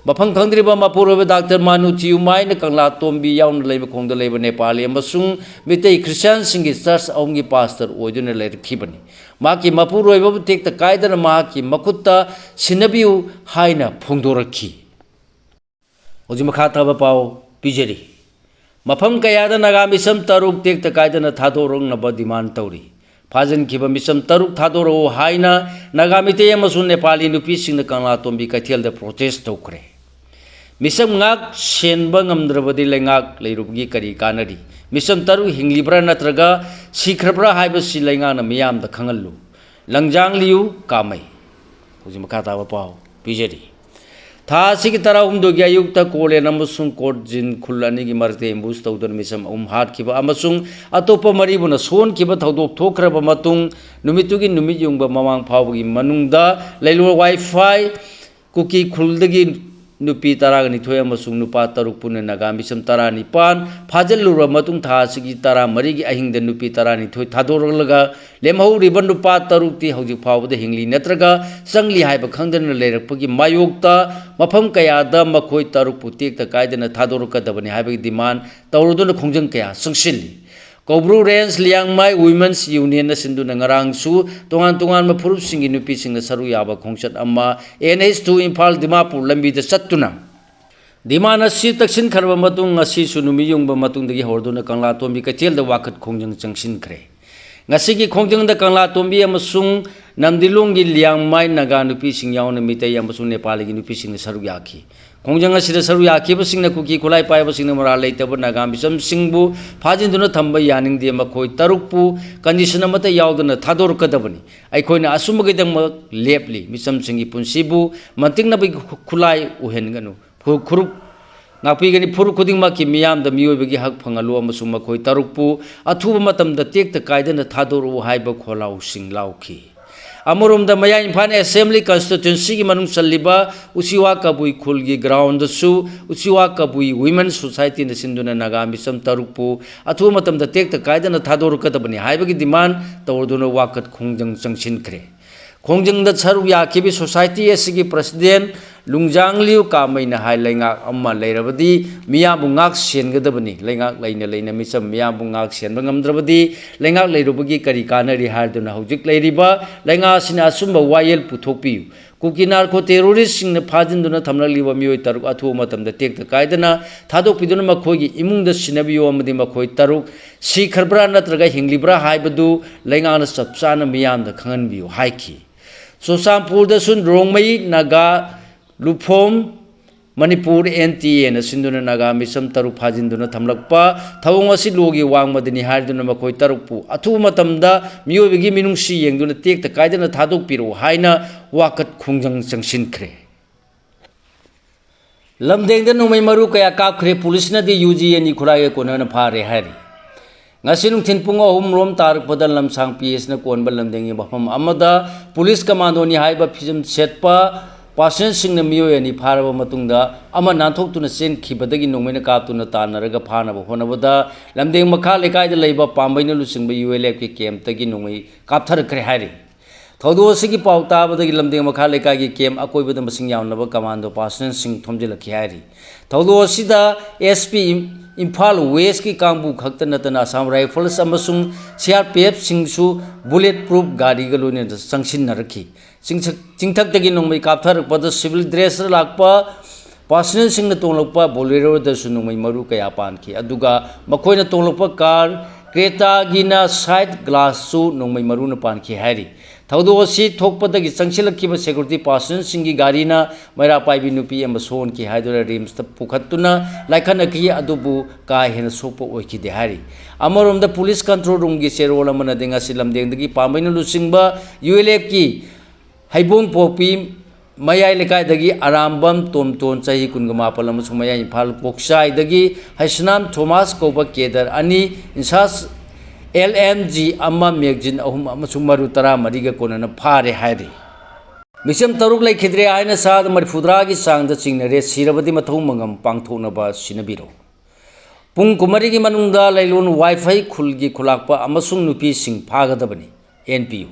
ꯃꯐꯝ ꯈꯪꯗ꯭ꯔꯤꯕ ꯃꯄꯨꯔꯣꯏꯕ ꯗꯥꯛꯇꯔ ꯃꯥꯅꯨ ꯆꯤꯌꯨꯃꯥꯏꯅ ꯀꯪꯂꯥ ꯇꯣꯝꯕꯤ ꯌꯥꯎꯅ ꯂꯩꯕ ꯈꯣꯡꯗ ꯂꯩꯕ ꯅꯦꯄꯥꯂꯤ ꯑꯃꯁꯨꯡ ꯃꯤꯇꯩ ꯈ꯭ꯔꯤꯁꯇꯤꯌꯥꯟꯁꯤꯡꯒꯤ ꯆꯔꯆ ꯑꯍꯨꯝꯒꯤ ꯄꯥꯁꯇꯔ ꯑꯣꯏꯗꯨꯅ ꯂꯩꯔꯛꯈꯤꯕꯅꯤ꯫ ꯃꯍꯥꯛꯀꯤ ꯃꯄꯨꯔꯣꯏꯕꯕꯨ ꯇꯦꯛꯇ ꯀꯥꯏꯗꯅ ꯃꯍꯥꯛꯀꯤ ꯃꯈꯨꯠꯇ ꯁꯤꯟꯅꯕꯤꯌꯨ ꯍꯥꯏꯅ ꯐꯣꯡꯗꯣꯔꯛꯈꯤ꯫ ꯍꯧꯖꯤꯛ ꯃꯈꯥ ꯇꯥꯕ ꯄꯥꯎ ꯄꯤꯖꯔꯤ꯫ ꯃꯐꯝ ꯀꯌꯥꯗ ꯅꯥꯒꯥ ꯃꯤꯆꯝ ꯇꯔꯨꯛ ꯇꯦꯛꯇ ꯀꯥꯏꯗꯅ ꯊꯥꯗꯣꯔꯛꯅꯕ ꯗꯤꯃꯥꯟ ꯇꯧꯔꯤ꯫ ꯐꯥꯖꯤꯟꯈꯤꯕ ꯃꯤꯆꯝ ꯇꯔꯨꯛ ꯊꯥꯗꯣꯔꯛꯎ ꯍꯥꯏꯅ ꯅꯥꯒꯥ ꯃꯤꯇꯩ ꯑꯃꯁꯨꯡ ꯅꯦꯄꯥꯂꯤ ꯅꯨꯄꯤꯁꯤꯡꯅ ꯀꯪꯂꯥꯇꯣꯝꯕꯤ ꯀꯩꯊꯦꯜꯗ ꯄ꯭ꯔꯣꯇꯦꯁ ꯇꯧꯈ꯭ꯔꯦ꯫ ꯃꯤꯆꯝ ꯉꯥꯛ ꯁꯦꯟꯕ ꯉꯝꯗ꯭ꯔꯕꯗꯤ ꯂꯩꯉꯥꯛ ꯂꯩꯔꯨꯕꯒꯤ ꯀꯔꯤ ꯀꯥꯟꯅꯔꯤ? ꯃꯤꯆꯝ ꯇꯔꯨꯛ ꯍꯤꯡꯂꯤꯕ꯭ꯔꯥ ꯅꯠꯇ꯭ꯔꯒ ꯁꯤꯈ꯭ꯔꯕ꯭ꯔꯥ ꯍꯥꯏꯕꯁꯤ ꯂꯩꯉꯥꯛꯅ ꯃꯤꯌꯥꯝꯗ ꯈꯪꯍꯜꯂꯨ꯫ ꯂꯪꯖꯥꯡ ꯂꯤꯌꯨ ꯀꯥꯃꯩ꯫ ꯍꯧꯖꯤꯛ ꯃꯈꯥ ꯇꯥꯕ ꯄꯥꯎ ꯄꯤꯖꯔꯤ꯫ ꯊꯥ ꯑꯁꯤꯒꯤ ꯇꯔꯥꯍꯨꯝꯗꯣꯏꯒꯤ ꯑꯌꯨꯛꯇ ꯀꯣꯂꯦꯟ ꯑꯃꯁꯨꯡ ꯀꯣꯠꯖꯤꯟ ꯈꯨꯜ ꯑꯅꯤꯒꯤ ꯃꯔꯛꯇ ꯑꯦꯝꯕꯨꯁ ꯇꯧꯗꯨꯅ ꯃꯤꯆꯝ ꯑꯍꯨꯝ ꯍꯥꯠꯈꯤꯕ ꯑꯃꯁꯨꯡ ꯑꯇꯣꯞꯄ ꯃꯔꯤꯕꯨꯅ ꯁꯣꯟꯈꯤꯕ ꯊꯧꯗꯣꯛ ꯊꯣꯛꯈ꯭ꯔꯕ ꯃꯇꯨꯡ, ꯅꯨꯃꯤꯠꯇꯨꯒꯤ ꯅꯨꯃꯤꯠ ꯌꯨꯡꯕ ꯃꯃꯥꯡ ꯐꯥꯎꯕꯒꯤ ꯃꯅꯨꯡꯗ ꯂꯩꯂꯣ ꯋꯥꯏꯐꯥꯏ ꯀꯨꯀꯤ ꯈꯨꯜꯗꯒꯤ ꯅꯨꯄꯤ ꯇꯔꯥꯅꯤꯊꯣꯏ ꯑꯃꯁꯨꯡ ꯅꯨꯄꯥ ꯇꯔꯨꯛ ꯄꯨꯟꯅ ꯅꯥꯒꯥ ꯃꯤꯆꯝ ꯇꯔꯥꯅꯤꯄꯥꯟ ꯐꯥꯖꯤꯜꯂꯨꯔꯕ ꯃꯇꯨꯡ, ꯊꯥ ꯑꯁꯤꯒꯤ ꯇꯔꯥꯃꯔꯤꯒꯤ ꯑꯍꯤꯡꯗ ꯅꯨꯄꯤ ꯇꯔꯥꯅꯤꯊꯣꯏ ꯊꯥꯗꯣꯔꯛꯂꯒ ꯂꯦꯝꯍꯧꯔꯤꯕ ꯅꯨꯄꯥ ꯇꯔꯨꯛꯇꯤ ꯍꯧꯖꯤꯛ ꯐꯥꯎꯕꯗ ꯍꯤꯡꯂꯤ ꯅꯠꯇ꯭ꯔꯒ ꯆꯪꯂꯤ ꯍꯥꯏꯕ ꯈꯪꯗꯅ ꯂꯩꯔꯛꯄꯒꯤ ꯃꯥꯌꯣꯛꯇ ꯃꯐꯝ ꯀꯌꯥꯗ ꯃꯈꯣꯏ ꯇꯔꯨꯛꯄꯨ ꯇꯦꯛꯇ ꯀꯥꯏꯗꯅ ꯊꯥꯗꯣꯔꯛꯀꯗꯕꯅꯤ ꯍꯥꯏꯕꯒꯤ ꯗꯤꯃꯥꯟ ꯇꯧꯔꯗꯨꯅ ꯈꯣꯡꯖꯪ ꯀꯌꯥ ꯆꯪꯁꯤꯜꯂꯤ꯫ ꯀꯧꯕ꯭ꯔꯨ ꯔꯦꯟꯖ ꯂꯤꯌꯥꯡꯃꯥꯏ ꯋꯨꯃꯦꯟꯁ ꯌꯨꯅꯤꯌꯟꯅ ꯁꯤꯟꯗꯨꯅ ꯉꯔꯥꯡꯁꯨ ꯇꯣꯉꯥꯟ ꯇꯣꯉꯥꯟꯕ ꯐꯨꯔꯨꯞꯁꯤꯡꯒꯤ ꯅꯨꯄꯤꯁꯤꯡꯅ ꯁꯔꯨꯛ ꯌꯥꯕ ꯈꯣꯡꯆꯠ ꯑꯃ N H two Imphal Dimapur ꯂꯝꯕꯤꯗ ꯆꯠꯇꯨꯅ ꯗꯤꯃꯥꯟ ꯑꯁꯤ ꯇꯛꯁꯤꯟꯈ꯭ꯔꯕ ꯃꯇꯨꯡ, ꯉꯁꯤꯁꯨ ꯅꯨꯃꯤꯠ ꯌꯨꯡꯕ ꯃꯇꯨꯡꯗꯒꯤ ꯍꯧꯔꯗꯨꯅ ꯀꯪꯂꯥꯇꯣꯝꯕꯤ ꯀꯩꯊꯦꯜꯗ ꯋꯥꯀꯠ ꯈꯣꯡꯖꯪ ꯆꯪꯁꯤꯟꯈ꯭ꯔꯦ꯫ ꯉꯁꯤꯒꯤ ꯈꯣꯡꯖꯪꯗ ꯀꯪꯂꯥꯇꯣꯝꯕꯤ ꯑꯃꯁꯨꯡ ꯅꯝꯗꯤꯂꯣꯡꯒꯤ ꯂꯤꯌꯥꯡꯃꯥꯏ ꯅꯥꯒꯥ ꯅꯨꯄꯤꯁꯤꯡ ꯌꯥꯎꯅ ꯃꯤꯇꯩ ꯑꯃꯁꯨꯡ ꯅꯦꯄꯥꯂꯤꯒꯤ ꯅꯨꯄꯤꯁꯤꯡꯅ ꯁꯔꯨꯛ ꯌꯥꯈꯤ꯫ ꯈꯣꯡꯖꯪ ꯑꯁꯤꯗ ꯁꯔꯨꯛ ꯌꯥꯈꯤꯕꯁꯤꯡꯅ ꯀꯨꯀꯤ ꯈꯨꯠꯂꯥꯏ ꯄꯥꯏꯕꯁꯤꯡꯅ ꯃꯔꯥꯜ ꯂꯩꯇꯕ ꯅꯥꯒꯥ ꯃꯤꯆꯝꯁꯤꯡꯕꯨ ꯐꯥꯖꯤꯟꯗꯨꯅ ꯊꯝꯕ ꯌꯥꯅꯤꯡꯗꯦ꯫ ꯃꯈꯣꯏ ꯇꯔꯨꯛꯄꯨ condition ꯑꯃꯠꯇ ꯌꯥꯎꯗꯅ ꯊꯥꯗꯣꯔꯛꯀꯗꯕꯅꯤ꯫ ꯑꯩꯈꯣꯏꯅ ꯑꯆꯨꯝꯕꯒꯤꯗꯃꯛ ꯂꯦꯞꯂꯤ꯫ ꯃꯤꯆꯝꯁꯤꯡꯒꯤ ꯄꯨꯟꯁꯤꯕꯨ ꯃꯟꯇꯤꯛꯅꯕꯒꯤ ꯈꯨ-, ꯈꯨꯠꯂꯥꯏ ꯑꯣꯏꯍꯟꯒꯅꯨ꯫ ꯐꯨ-, ꯈꯨꯔꯨꯞ ꯉꯥꯛꯄꯤꯒꯅꯤ꯫ ꯐꯨꯔꯨꯞ ꯈꯨꯗꯤꯡꯃꯛꯀꯤ ꯃꯤꯌꯥꯝꯗ ꯃꯤꯑꯣꯏꯕꯒꯤ ꯍꯛ ꯐꯪꯍꯜꯂꯨ ꯑꯃꯁꯨꯡ ꯃꯈꯣꯏ ꯇꯔꯨꯛꯄꯨ ꯑꯊꯨꯕ ꯃꯇꯝꯗ ꯇꯦꯛꯇ ꯀꯥꯏꯗꯅ ꯊꯥꯗꯣꯔꯛꯎ ꯍꯥꯏꯕ ꯈꯣꯜꯂꯥꯎꯁꯤꯡ ꯂꯥꯎꯈꯤ꯫ ꯑꯃꯔꯣꯝꯗ, ꯃꯌꯥꯏ ꯏꯝꯐꯥꯜ Assembly Constituencyꯒꯤ ꯃꯅꯨꯡ ꯆꯜꯂꯤꯕ ꯎꯆꯤꯋꯥ ꯀꯕꯨꯏ ꯈꯨꯜꯒꯤ groundꯗꯁꯨ ꯎꯆꯤꯋꯥ ꯀꯕꯨꯏ Women Societyꯅ ꯁꯤꯟꯗꯨꯅ ꯅꯥꯒꯥ ꯃꯤꯆꯝ ꯇꯔꯨꯛꯄꯨ ꯑꯊꯨꯕ ꯃꯇꯝꯗ ꯇꯦꯛꯇ ꯀꯥꯏꯗꯅ ꯊꯥꯗꯣꯔꯛꯀꯗꯕꯅꯤ ꯍꯥꯏꯕꯒꯤ demand ꯇꯧꯔꯗꯨꯅ ꯋꯥꯀꯠ ꯈꯣꯡꯖꯪ ꯆꯪꯁꯤꯟꯈ꯭ꯔꯦ꯫ ꯈꯣꯡꯖꯪꯗ ꯁꯔꯨꯛ ꯌꯥꯈꯤꯕ society ꯑꯁꯤꯒꯤ president ꯂꯨꯡꯖꯥꯡꯂꯤꯌꯨ ꯀꯥꯃꯩꯅ ꯍꯥꯏ, ꯂꯩꯉꯥꯛ ꯑꯃ ꯂꯩꯔꯕꯗꯤ ꯃꯤꯌꯥꯝꯕꯨ ꯉꯥꯛ ꯁꯦꯟꯒꯗꯕꯅꯤ꯫ ꯂꯩꯉꯥꯛ ꯂꯩꯅ ꯂꯩꯅ ꯃꯤꯆꯝ ꯃꯤꯌꯥꯝꯕꯨ ꯉꯥꯛ ꯁꯦꯟꯕ ꯉꯝꯗ꯭ꯔꯕꯗꯤ ꯂꯩꯉꯥꯛ ꯂꯩꯔꯨꯕꯒꯤ ꯀꯔꯤ ꯀꯥꯟꯅꯔꯤ ꯍꯥꯏꯗꯨꯅ ꯍꯧꯖꯤꯛ ꯂꯩꯔꯤꯕ ꯂꯩꯉꯥꯛ ꯑꯁꯤꯅ ꯑꯆꯨꯝꯕ ꯋꯥꯌꯦꯜ ꯄꯨꯊꯣꯛꯄꯤꯌꯨ꯫ ꯀꯨꯀꯤ narco terroristꯁꯤꯡꯅ ꯐꯥꯖꯤꯟꯗꯨꯅ ꯊꯝꯂꯛꯂꯤꯕ ꯃꯤꯑꯣꯏ ꯇꯔꯨꯛ ꯑꯊꯨꯕ ꯃꯇꯝꯗ ꯇꯦꯛꯇ ꯀꯥꯏꯗꯅ ꯊꯥꯗꯣꯛꯄꯤꯗꯨꯅ ꯃꯈꯣꯏꯒꯤ ꯏꯃꯨꯡꯗ ꯁꯤꯟꯅꯕꯤꯌꯨ ꯑꯃꯗꯤ ꯃꯈꯣꯏ ꯇꯔꯨꯛ ꯁꯤꯈ꯭ꯔꯕ꯭ꯔꯥ ꯅꯠꯇ꯭ꯔꯒ ꯍꯤꯡꯂꯤꯕ꯭ꯔꯥ ꯍꯥꯏꯕꯗꯨ ꯂꯩꯉꯥꯛꯅ ꯆꯞ ꯆꯥꯅ ꯃꯤꯌꯥꯝꯗ ꯈꯪꯍꯟꯕꯤꯌꯨ ꯍꯥꯏꯈꯤ꯫ ꯆꯨꯔꯆꯥꯟꯄꯨꯔꯗꯁꯨ ꯔꯣꯡꯃꯩ, ꯅꯥꯒꯥ, ꯂꯨꯐꯣꯝ, ꯃꯅꯤꯄꯨꯔ NTAꯅ ꯁꯤꯟꯗꯨꯅ ꯅꯥꯒꯥ ꯃꯤꯆꯝ ꯇꯔꯨꯛ ꯐꯥꯖꯤꯟꯗꯨꯅ ꯊꯝꯂꯛꯄ ꯊꯧꯑꯣꯡ ꯑꯁꯤ lawꯒꯤ ꯋꯥꯡꯃꯗꯅꯤ ꯍꯥꯏꯗꯨꯅ ꯃꯈꯣꯏ ꯇꯔꯨꯛꯄꯨ ꯑꯊꯨꯕ ꯃꯇꯝꯗ ꯃꯤꯑꯣꯏꯕꯒꯤ ꯃꯤꯅꯨꯡꯁꯤ ꯌꯦꯡꯗꯨꯅ ꯇꯦꯛꯇ ꯀꯥꯏꯗꯅ ꯊꯥꯗꯣꯛꯄꯤꯔꯛꯎ ꯍꯥꯏꯅ ꯋꯥꯀꯠ ꯈꯣꯡꯖꯪ ꯆꯪꯁꯤꯟꯈ꯭ꯔꯦ꯫ ꯂꯝꯗꯦꯡꯗ ꯅꯣꯡꯃꯩ ꯃꯔꯨ ꯀꯌꯥ ꯀꯥꯞꯈ꯭ꯔꯦ꯫ ꯄꯨꯂꯤꯁꯅꯗꯤ UG ꯑꯅꯤ ꯈꯨꯔꯥꯏꯒ ꯀꯣꯟꯅꯅ ꯐꯥꯔꯦ ꯍꯥꯏꯔꯤ꯫ ꯉꯁꯤ ꯅꯨꯡꯊꯤꯜ ꯄꯨꯡ ꯑꯍꯨꯝ ꯔꯣꯝ ꯇꯥꯔꯛꯄꯗ ꯂꯝꯁꯥꯡ PSꯅ ꯀꯣꯟꯕ ꯂꯝꯗꯦꯡꯒꯤ ꯃꯐꯝ ꯑꯃꯗ ꯄꯨꯂꯤꯁ commandoꯅꯤ ꯍꯥꯏꯕ ꯐꯤꯖꯝ ꯁꯦꯠꯄ personnelꯁꯤꯡꯅ ꯃꯤꯑꯣꯏ ꯑꯅꯤ ꯐꯥꯔꯕ ꯃꯇꯨꯡꯗ ꯑꯃ ꯅꯥꯟꯊꯣꯛꯇꯨꯅ ꯆꯦꯟꯈꯤꯕꯗꯒꯤ ꯅꯣꯡꯃꯩꯅ ꯀꯥꯞꯇꯨꯅ ꯇꯥꯟꯅꯔꯒ ꯐꯥꯅꯕ ꯍꯣꯠꯅꯕꯗ ꯂꯝꯗꯦꯡ ꯃꯈꯥ ꯂꯩꯀꯥꯏꯗ ꯂꯩꯕ ꯄꯥꯝꯕꯩꯅ ꯂꯨꯆꯤꯡꯕ ULFꯀꯤ campꯇꯒꯤ ꯅꯣꯡꯃꯩ ꯀꯥꯞꯊꯔꯛꯈ꯭ꯔꯦ ꯍꯥꯏꯔꯤ꯫ ꯊꯧꯗꯣꯛ ꯑꯁꯤꯒꯤ ꯄꯥꯎ ꯇꯥꯕꯗꯒꯤ ꯂꯝꯗꯦꯡ ꯃꯈꯥ ꯂꯩꯀꯥꯏꯒꯤ camp ꯑꯀꯣꯏꯕꯗ ꯃꯁꯤꯡ ꯌꯥꯝꯂꯕ commando personnelꯁꯤꯡ ꯊꯣꯝꯖꯤꯜꯂꯛꯈꯤ ꯍꯥꯏꯔꯤ꯫ ꯊꯧꯗꯣꯛ ꯑꯁꯤꯗ SP ꯏꯝ-, ꯏꯝꯐꯥꯜ Westꯀꯤ ꯀꯥꯡꯕꯨ ꯈꯛꯇ ꯅꯠꯇꯅ Assam Rifles ꯑꯃꯁꯨꯡ CRPFꯁꯤꯡꯁꯨ bullet proof ꯒꯥꯔꯤꯒ ꯂꯣꯏꯅꯅ ꯆꯪꯁꯤꯟꯅꯔꯛꯈꯤ꯫ ꯆꯤꯡꯊꯛ-, ꯆꯤꯡꯊꯛꯇꯒꯤ ꯅꯣꯡꯃꯩ ꯀꯥꯞꯊꯔꯛꯄꯗ civil dressꯇ ꯂꯥꯛꯄ personnelꯁꯤꯡꯅ ꯇꯣꯡꯂꯛꯄ Boleroꯗꯁꯨ ꯅꯣꯡꯃꯩ ꯃꯔꯨ ꯀꯌꯥ ꯄꯥꯟꯈꯤ꯫ ꯑꯗꯨꯒ ꯃꯈꯣꯏꯅ ꯇꯣꯡꯂꯛꯄ car Cretaꯒꯤꯅ side glassꯁꯨ ꯅꯣꯡꯃꯩ ꯃꯔꯨꯅ ꯄꯥꯟꯈꯤ ꯍꯥꯏꯔꯤ꯫ ꯊꯧꯗꯣꯛ ꯑꯁꯤ ꯊꯣꯛꯄꯗꯒꯤ ꯆꯪꯁꯤꯜꯂꯛꯈꯤꯕ security personꯁꯤꯡꯒꯤ ꯒꯥꯔꯤꯅ ꯃꯩꯔꯥ ꯄꯥꯏꯕꯤ ꯅꯨꯄꯤ ꯑꯃ ꯁꯣꯛꯍꯟꯈꯤ ꯍꯥꯏꯗꯨꯅ RIMSꯇ ꯄꯨꯈꯠꯇꯨꯅ ꯂꯥꯏꯀꯠꯅꯈꯤ, ꯑꯗꯨꯕꯨ ꯀꯥ ꯍꯦꯟꯅ ꯁꯣꯛꯄ ꯑꯣꯏꯈꯤꯗꯦ ꯍꯥꯏꯔꯤ꯫ ꯑꯃꯔꯣꯝꯗ police control roomꯒꯤ ꯆꯦꯔꯣꯜ ꯑꯃꯅꯗꯤ ꯉꯁꯤ ꯂꯝꯗꯦꯡꯗꯒꯤ ꯄꯥꯝꯕꯩꯅ ꯂꯨꯆꯤꯡꯕ ULFꯀꯤ ꯍꯩꯕꯣꯡꯄꯣꯛꯄꯤ ꯃꯌꯥꯏ ꯂꯩꯀꯥꯏꯗꯒꯤ ꯑꯔꯥꯝꯕꯝ ꯇꯣꯝꯇꯣꯟ ꯆꯍꯤ ꯀꯨꯟꯒ ꯃꯥꯄꯜ ꯑꯃꯁꯨꯡ ꯃꯌꯥ ꯏꯝꯐꯥꯜ ꯀꯣꯛꯆꯥꯏꯗꯒꯤ ꯍꯩꯁꯅꯥꯝ ꯊꯣꯃꯥꯁ ꯀꯧꯕ cadre ꯑꯅꯤ, INSAS LMG ꯑꯃ, magazine ꯑꯍꯨꯝ ꯑꯃꯁꯨꯡ ꯃꯔꯨ ꯇꯔꯥꯃꯔꯤꯒ ꯀꯣꯟꯅꯅ ꯐꯥꯔꯦ ꯍꯥꯏꯔꯤ꯫ ꯃꯤꯆꯝ ꯇꯔꯨꯛ ꯂꯩꯈꯤꯗ꯭ꯔꯦ ꯍꯥꯏꯅ ꯆꯥꯗ ꯃꯔꯤꯐꯨꯇꯔꯥꯒꯤ ꯆꯥꯡꯗ ꯆꯤꯡꯅꯔꯦ꯫ ꯁꯤꯔꯕꯗꯤ ꯃꯊꯧ ꯃꯉꯝ ꯄꯥꯡꯊꯣꯛꯅꯕ ꯁꯤꯟꯅꯕꯤꯔꯣ꯫ ꯄꯨꯡ ꯀꯨꯟꯃꯔꯤꯒꯤ ꯃꯅꯨꯡꯗ ꯂꯩꯂꯣꯟ ꯋꯥꯏꯐꯥꯏ ꯈꯨꯜꯒꯤ ꯈꯨꯂꯥꯛꯄ ꯑꯃꯁꯨꯡ ꯅꯨꯄꯤꯁꯤꯡ ꯐꯥꯒꯗꯕꯅꯤ꯫ NPO꯫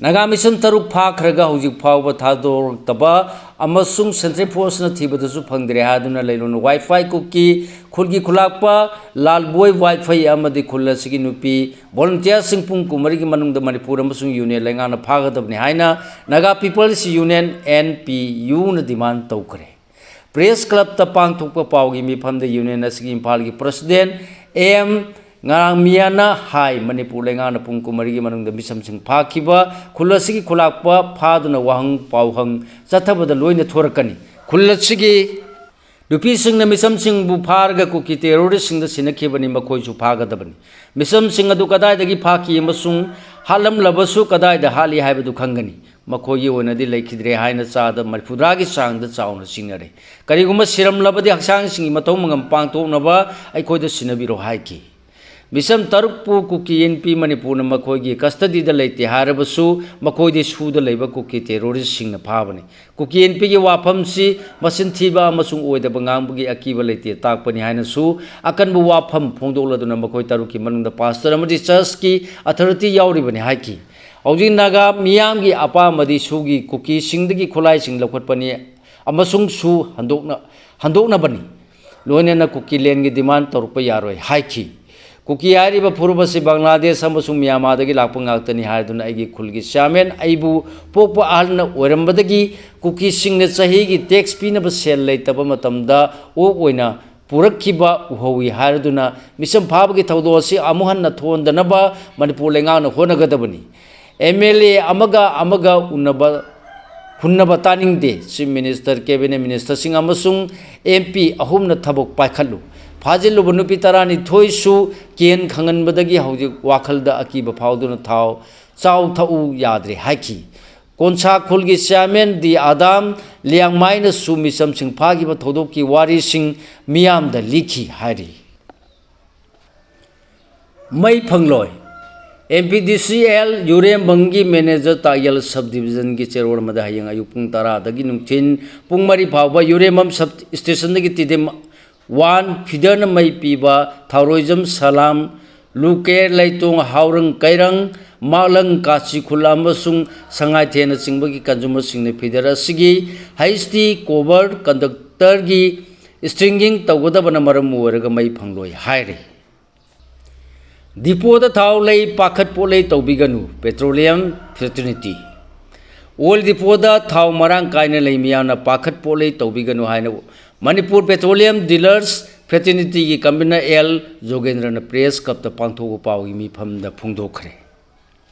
ꯅꯥꯒꯥ ꯃꯤꯆꯝ ꯇꯔꯨꯛ ꯐꯥꯈ꯭ꯔꯒ ꯍꯧꯖꯤꯛ ꯐꯥꯎꯕ ꯊꯥꯗꯣꯔꯛꯇꯕ ꯑꯃꯁꯨꯡ central forceꯅ ꯊꯤꯕꯗꯁꯨ ꯐꯪꯗ꯭ꯔꯦ ꯍꯥꯏꯗꯨꯅ ꯂꯩꯂꯣꯟ ꯋꯥꯏꯐꯥꯏ ꯀꯨꯀꯤ ꯈꯨꯜꯒꯤ ꯈꯨꯂꯥꯛꯄ ꯂꯥꯜꯕꯣꯏ ꯋꯥꯏꯐꯩ ꯑꯃꯗꯤ ꯈꯨꯜ ꯑꯁꯤꯒꯤ ꯅꯨꯄꯤ volunteerꯁꯤꯡ ꯄꯨꯡ ꯀꯨꯟꯃꯔꯤꯒꯤ ꯃꯅꯨꯡꯗ ꯃꯅꯤꯄꯨꯔ ꯑꯃꯁꯨꯡ ꯌꯨꯅꯤꯌꯟ ꯂꯩꯉꯥꯛꯅ ꯐꯥꯒꯗꯕꯅꯤ ꯍꯥꯏꯅ Naga People's Union, NPUꯅ demand ꯇꯧꯈ꯭ꯔꯦ꯫ Press Clubꯇ ꯄꯥꯡꯊꯣꯛꯄ ꯄꯥꯎꯒꯤ ꯃꯤꯐꯝꯗ ꯌꯨꯅꯤꯌꯟ ꯑꯁꯤꯒꯤ ꯏꯝꯐꯥꯜꯒꯤ president M ꯉꯔꯥꯡ ꯃꯤꯌꯥꯅ ꯍꯥꯏ, ꯃꯅꯤꯄꯨꯔ ꯂꯩꯉꯥꯛꯅ ꯄꯨꯡ ꯀꯨꯟꯃꯔꯤꯒꯤ ꯃꯅꯨꯡꯗ ꯃꯤꯆꯝꯁꯤꯡ ꯐꯥꯈꯤꯕ ꯈꯨꯜ ꯑꯁꯤꯒꯤ ꯈꯨꯂꯥꯛꯄ ꯐꯥꯗꯨꯅ ꯋꯥꯍꯪ ꯄꯥꯎꯍꯪ ꯆꯠꯊꯕꯗ ꯂꯣꯏꯅ ꯊꯣꯔꯛꯀꯅꯤ꯫ ꯈꯨꯜ ꯑꯁꯤꯒꯤ ꯅꯨꯄꯤꯁꯤꯡꯅ ꯃꯤꯆꯝꯁꯤꯡꯕꯨ ꯐꯥꯔꯒ ꯀꯨꯀꯤ terroristꯁꯤꯡꯗ ꯁꯤꯟꯅꯈꯤꯕꯅꯤ, ꯃꯈꯣꯏꯁꯨ ꯐꯥꯒꯗꯕꯅꯤ꯫ ꯃꯤꯆꯝꯁꯤꯡ ꯑꯗꯨ ꯀꯗꯥꯏꯗꯒꯤ ꯐꯥꯈꯤ ꯑꯃꯁꯨꯡ ꯍꯥꯠꯂꯝꯂꯕꯁꯨ ꯀꯗꯥꯏꯗ ꯍꯥꯠꯂꯤ ꯍꯥꯏꯕꯗꯨ ꯈꯪꯒꯅꯤ꯫ ꯃꯈꯣꯏꯒꯤ ꯑꯣꯏꯅꯗꯤ ꯂꯩꯈꯤꯗ꯭ꯔꯦ ꯍꯥꯏꯅ ꯆꯥꯗ ꯃꯔꯤꯐꯨꯇꯔꯥꯒꯤ ꯆꯥꯡꯗ ꯆꯥꯎꯅ ꯆꯤꯡꯅꯔꯦ꯫ ꯀꯔꯤꯒꯨꯝꯕ ꯁꯤꯔꯝꯂꯕꯗꯤ ꯍꯛꯆꯥꯡꯁꯤꯡꯒꯤ ꯃꯊꯧ ꯃꯉꯝ ꯄꯥꯡꯊꯣꯛꯅꯕ ꯑꯩꯈꯣꯏꯗ ꯁꯤꯟꯅꯕꯤꯔꯣ ꯍꯥꯏꯈꯤ꯫ ꯃꯤꯆꯝ ꯇꯔꯨꯛꯄꯨ ꯀꯨꯀꯤ ꯑꯦꯟ ꯄꯤ ꯃꯅꯤꯄꯨꯔꯅ ꯃꯈꯣꯏꯒꯤ custody ꯗ ꯂꯩꯇꯦ ꯍꯥꯏꯔꯕꯁꯨ, ꯃꯈꯣꯏꯗꯤ ꯁꯨꯗ ꯂꯩꯕ ꯀꯨꯀꯤ terrorist ꯁꯤꯡꯅ ꯐꯥꯕꯅꯤ꯫ ꯀꯨꯀꯤ ꯑꯦꯟ ꯄꯤ ꯒꯤ ꯋꯥꯐꯝꯁꯤ ꯃꯆꯤꯟ ꯊꯤꯕ ꯑꯃꯁꯨꯡ ꯑꯣꯏꯗꯕ ꯉꯥꯡꯕꯒꯤ ꯑꯀꯤꯕ ꯂꯩꯇꯦ ꯇꯥꯛꯄꯅꯤ ꯍꯥꯏꯅꯁꯨ ꯑꯀꯟꯕ ꯋꯥꯐꯝ ꯐꯣꯡꯗꯣꯛꯂꯗꯨꯅ ꯃꯈꯣꯏ ꯇꯔꯨꯛꯀꯤ ꯃꯅꯨꯡꯗ pastor ꯑꯃꯗꯤ church ꯀꯤ authority ꯌꯥꯎꯔꯤꯕꯅꯤ ꯍꯥꯏꯈꯤ꯫ ꯍꯧꯖꯤꯛ ꯅꯥꯒꯥ ꯃꯤꯌꯥꯝꯒꯤ ꯑꯄꯥꯝꯕꯗꯤ ꯁꯨꯒꯤ ꯀꯨꯀꯤꯁꯤꯡꯗꯒꯤ ꯈꯨꯠꯂꯥꯏꯁꯤꯡ ꯂꯧꯈꯠꯄꯅꯤ ꯑꯃꯁꯨꯡ ꯁꯨ ꯍꯟꯗꯣꯛꯅ-, ꯍꯟꯗꯣꯛꯅꯕꯅꯤ꯫ ꯂꯣꯏꯅꯅ ꯀꯨꯀꯤ land ꯒꯤ demand ꯇꯧꯔꯛꯄ ꯌꯥꯔꯣꯏ ꯍꯥꯏꯈꯤ꯫ ꯀꯨꯀꯤ ꯍꯥꯏꯔꯤꯕ ꯐꯨꯔꯨꯞ ꯑꯁꯤ ꯕꯪꯒ꯭ꯂꯥꯗꯦꯁ ꯑꯃꯁꯨꯡ ꯃ꯭ꯌꯥꯟꯃꯥꯔꯗꯒꯤ ꯂꯥꯛꯄ ꯉꯥꯛꯇꯅꯤ ꯍꯥꯏꯗꯨꯅ ꯑꯩꯒꯤ ꯈꯨꯜꯒꯤ chairman ꯑꯩꯕꯨ ꯄꯣꯛꯄ ꯑꯍꯜꯅ ꯑꯣꯏꯔꯝꯕꯗꯒꯤ ꯀꯨꯀꯤꯁꯤꯡꯅ ꯆꯍꯤꯒꯤ tax ꯄꯤꯅꯕ ꯁꯦꯜ ꯂꯩꯇꯕ ꯃꯇꯝꯗ ꯑꯣꯛ ꯑꯣꯏꯅ ꯄꯨꯔꯛꯈꯤꯕ ꯎꯍꯧꯏ ꯍꯥꯏꯔꯗꯨꯅ ꯃꯤꯆꯝ ꯐꯥꯕꯒꯤ ꯊꯧꯗꯣꯛ ꯑꯁꯤ ꯑꯃꯨꯛ ꯍꯟꯅ ꯊꯣꯛꯍꯟꯗꯅꯕ ꯃꯅꯤꯄꯨꯔ ꯂꯩꯉꯥꯛꯅ ꯍꯣꯠꯅꯒꯗꯕꯅꯤ꯫ ꯑꯦꯝ ꯑꯦꯜ ꯑꯦ ꯑꯃꯒ ꯑꯃꯒ ꯎꯅꯕ ꯍꯨꯟꯅꯕ ꯇꯥꯅꯤꯡꯗꯦ꯫ ꯆꯤꯐ ꯃꯤꯅꯤꯁꯇꯔ, ꯀꯦꯕꯤꯅꯦꯠ ꯃꯤꯅꯤꯁꯇꯔꯁꯤꯡ ꯑꯃꯁꯨꯡ ꯑꯦꯝ ꯄꯤ ꯑꯍꯨꯝꯅ ꯊꯕꯛ ꯄꯥꯏꯈꯠꯂꯨ꯫ ꯐꯥꯖꯤꯜꯂꯨꯕ ꯅꯨꯄꯤ ꯇꯔꯥꯅꯤꯊꯣꯏꯁꯨ ꯀꯤꯍꯟ ꯈꯪꯍꯟꯕꯗꯒꯤ ꯍꯧꯖꯤꯛ ꯋꯥꯈꯜꯗ ꯑꯀꯤꯕ ꯐꯥꯎꯗꯨꯅ ꯊꯥꯎ ꯆꯥꯎ ꯊꯛꯎ ꯌꯥꯗ꯭ꯔꯦ ꯍꯥꯏꯈꯤ꯫ ꯀꯣꯟꯁꯥ ꯈꯨꯜꯒꯤ ꯆꯤꯌꯥꯔꯃꯦꯟ ꯗꯤ ꯑꯥꯗꯥꯝ ꯂꯤꯌꯥꯡꯃꯥꯏꯅꯁꯨ ꯃꯤꯆꯝꯁꯤꯡ ꯐꯥꯈꯤꯕ ꯊꯧꯗꯣꯛꯀꯤ ꯋꯥꯔꯤꯁꯤꯡ ꯃꯤꯌꯥꯝꯗ ꯂꯤꯈꯤ ꯍꯥꯏꯔꯤ꯫ ꯃꯩ ꯐꯪꯂꯣꯏ꯫ ꯑꯦꯝ ꯄꯤ ꯗꯤ ꯁꯤ ꯑꯦꯜ ꯌꯨꯔꯦꯝꯕꯝꯒꯤ ꯃꯦꯅꯦꯖꯔ ꯇꯥꯌꯦꯜ ꯁꯕ ꯗꯤꯕꯤꯖꯟꯒꯤ ꯆꯦꯔꯣꯜ ꯑꯃꯗ ꯍꯌꯦꯡ ꯑꯌꯨꯛ ꯄꯨꯡ ꯇꯔꯥꯗꯒꯤ ꯅꯨꯡꯊꯤꯜ ꯄꯨꯡ ꯃꯔꯤ ꯐꯥꯎꯕ ꯌꯨꯔꯦꯝꯕꯝ ꯁꯕ ꯁ꯭ꯇꯦꯁꯟꯗꯒꯤ ꯇꯤꯗꯤꯝ ꯋꯥꯟ ꯐꯤꯗꯔꯅ ꯃꯩ ꯄꯤꯕ ꯊꯥꯎꯔꯣꯏꯖꯝ ꯁꯂꯥꯝ, ꯂꯨꯀꯦ ꯂꯩꯇꯣꯡ, ꯍꯥꯎꯔꯪ ꯀꯩꯔꯪ, ꯃꯥꯛꯂꯪ ꯀꯥꯆꯤ ꯈꯨꯜ ꯑꯃꯁꯨꯡ ꯁꯉꯥꯏꯊꯦꯟꯅꯆꯤꯡꯕꯒꯤ ꯀꯟꯖꯨꯃꯔꯁꯤꯡꯅ ꯐꯤꯗꯔ ꯑꯁꯤꯒꯤ ꯍꯩꯆ ꯗꯤ ꯀꯣꯕꯔ ꯀꯟꯗꯛꯇꯔꯒꯤ ꯁ꯭ꯇ꯭ꯔꯤꯡꯒꯤꯡ ꯇꯧꯒꯗꯕꯅ ꯃꯔꯝ ꯑꯣꯏꯔꯒ ꯃꯩ ꯐꯪꯂꯣꯏ ꯍꯥꯏꯔꯤ꯫ ꯗꯤꯄꯣꯗ ꯊꯥꯎ ꯂꯩ ꯄꯥꯈꯠ ꯄꯣꯠꯂꯩ ꯇꯧꯕꯤꯒꯅꯨ, ꯄꯦꯇ꯭ꯔꯣꯂꯤꯌꯝ ꯐ꯭ꯔꯦꯇꯔꯅꯤꯇꯤ꯫ ꯑꯣꯏꯜ ꯗꯤꯄꯣꯗ ꯊꯥꯎ ꯃꯔꯥꯡ ꯀꯥꯏꯅ ꯂꯩ, ꯃꯤꯌꯥꯝꯅ ꯄꯥꯈꯠ ꯄꯣꯠꯂꯩ ꯇꯧꯕꯤꯒꯅꯨ ꯍꯥꯏꯅ ꯃꯅꯤꯄꯨꯔ ꯄꯦꯇ꯭ꯔꯣꯂꯤꯌꯝ ꯗꯤꯂꯔꯁ ꯐ꯭ꯔꯦꯇꯔꯅꯤꯇꯤꯒꯤ ꯀꯟꯚꯤꯅꯔ ꯑꯦꯜ ꯖꯣꯒꯦꯟꯗ꯭ꯔꯅ ꯄ꯭ꯔꯦꯁ ꯀ꯭ꯂꯕꯇ ꯄꯥꯡꯊꯣꯛꯄ ꯄꯥꯎꯒꯤ ꯃꯤꯐꯝꯗ ꯐꯣꯡꯗꯣꯛꯈ꯭ꯔꯦ꯫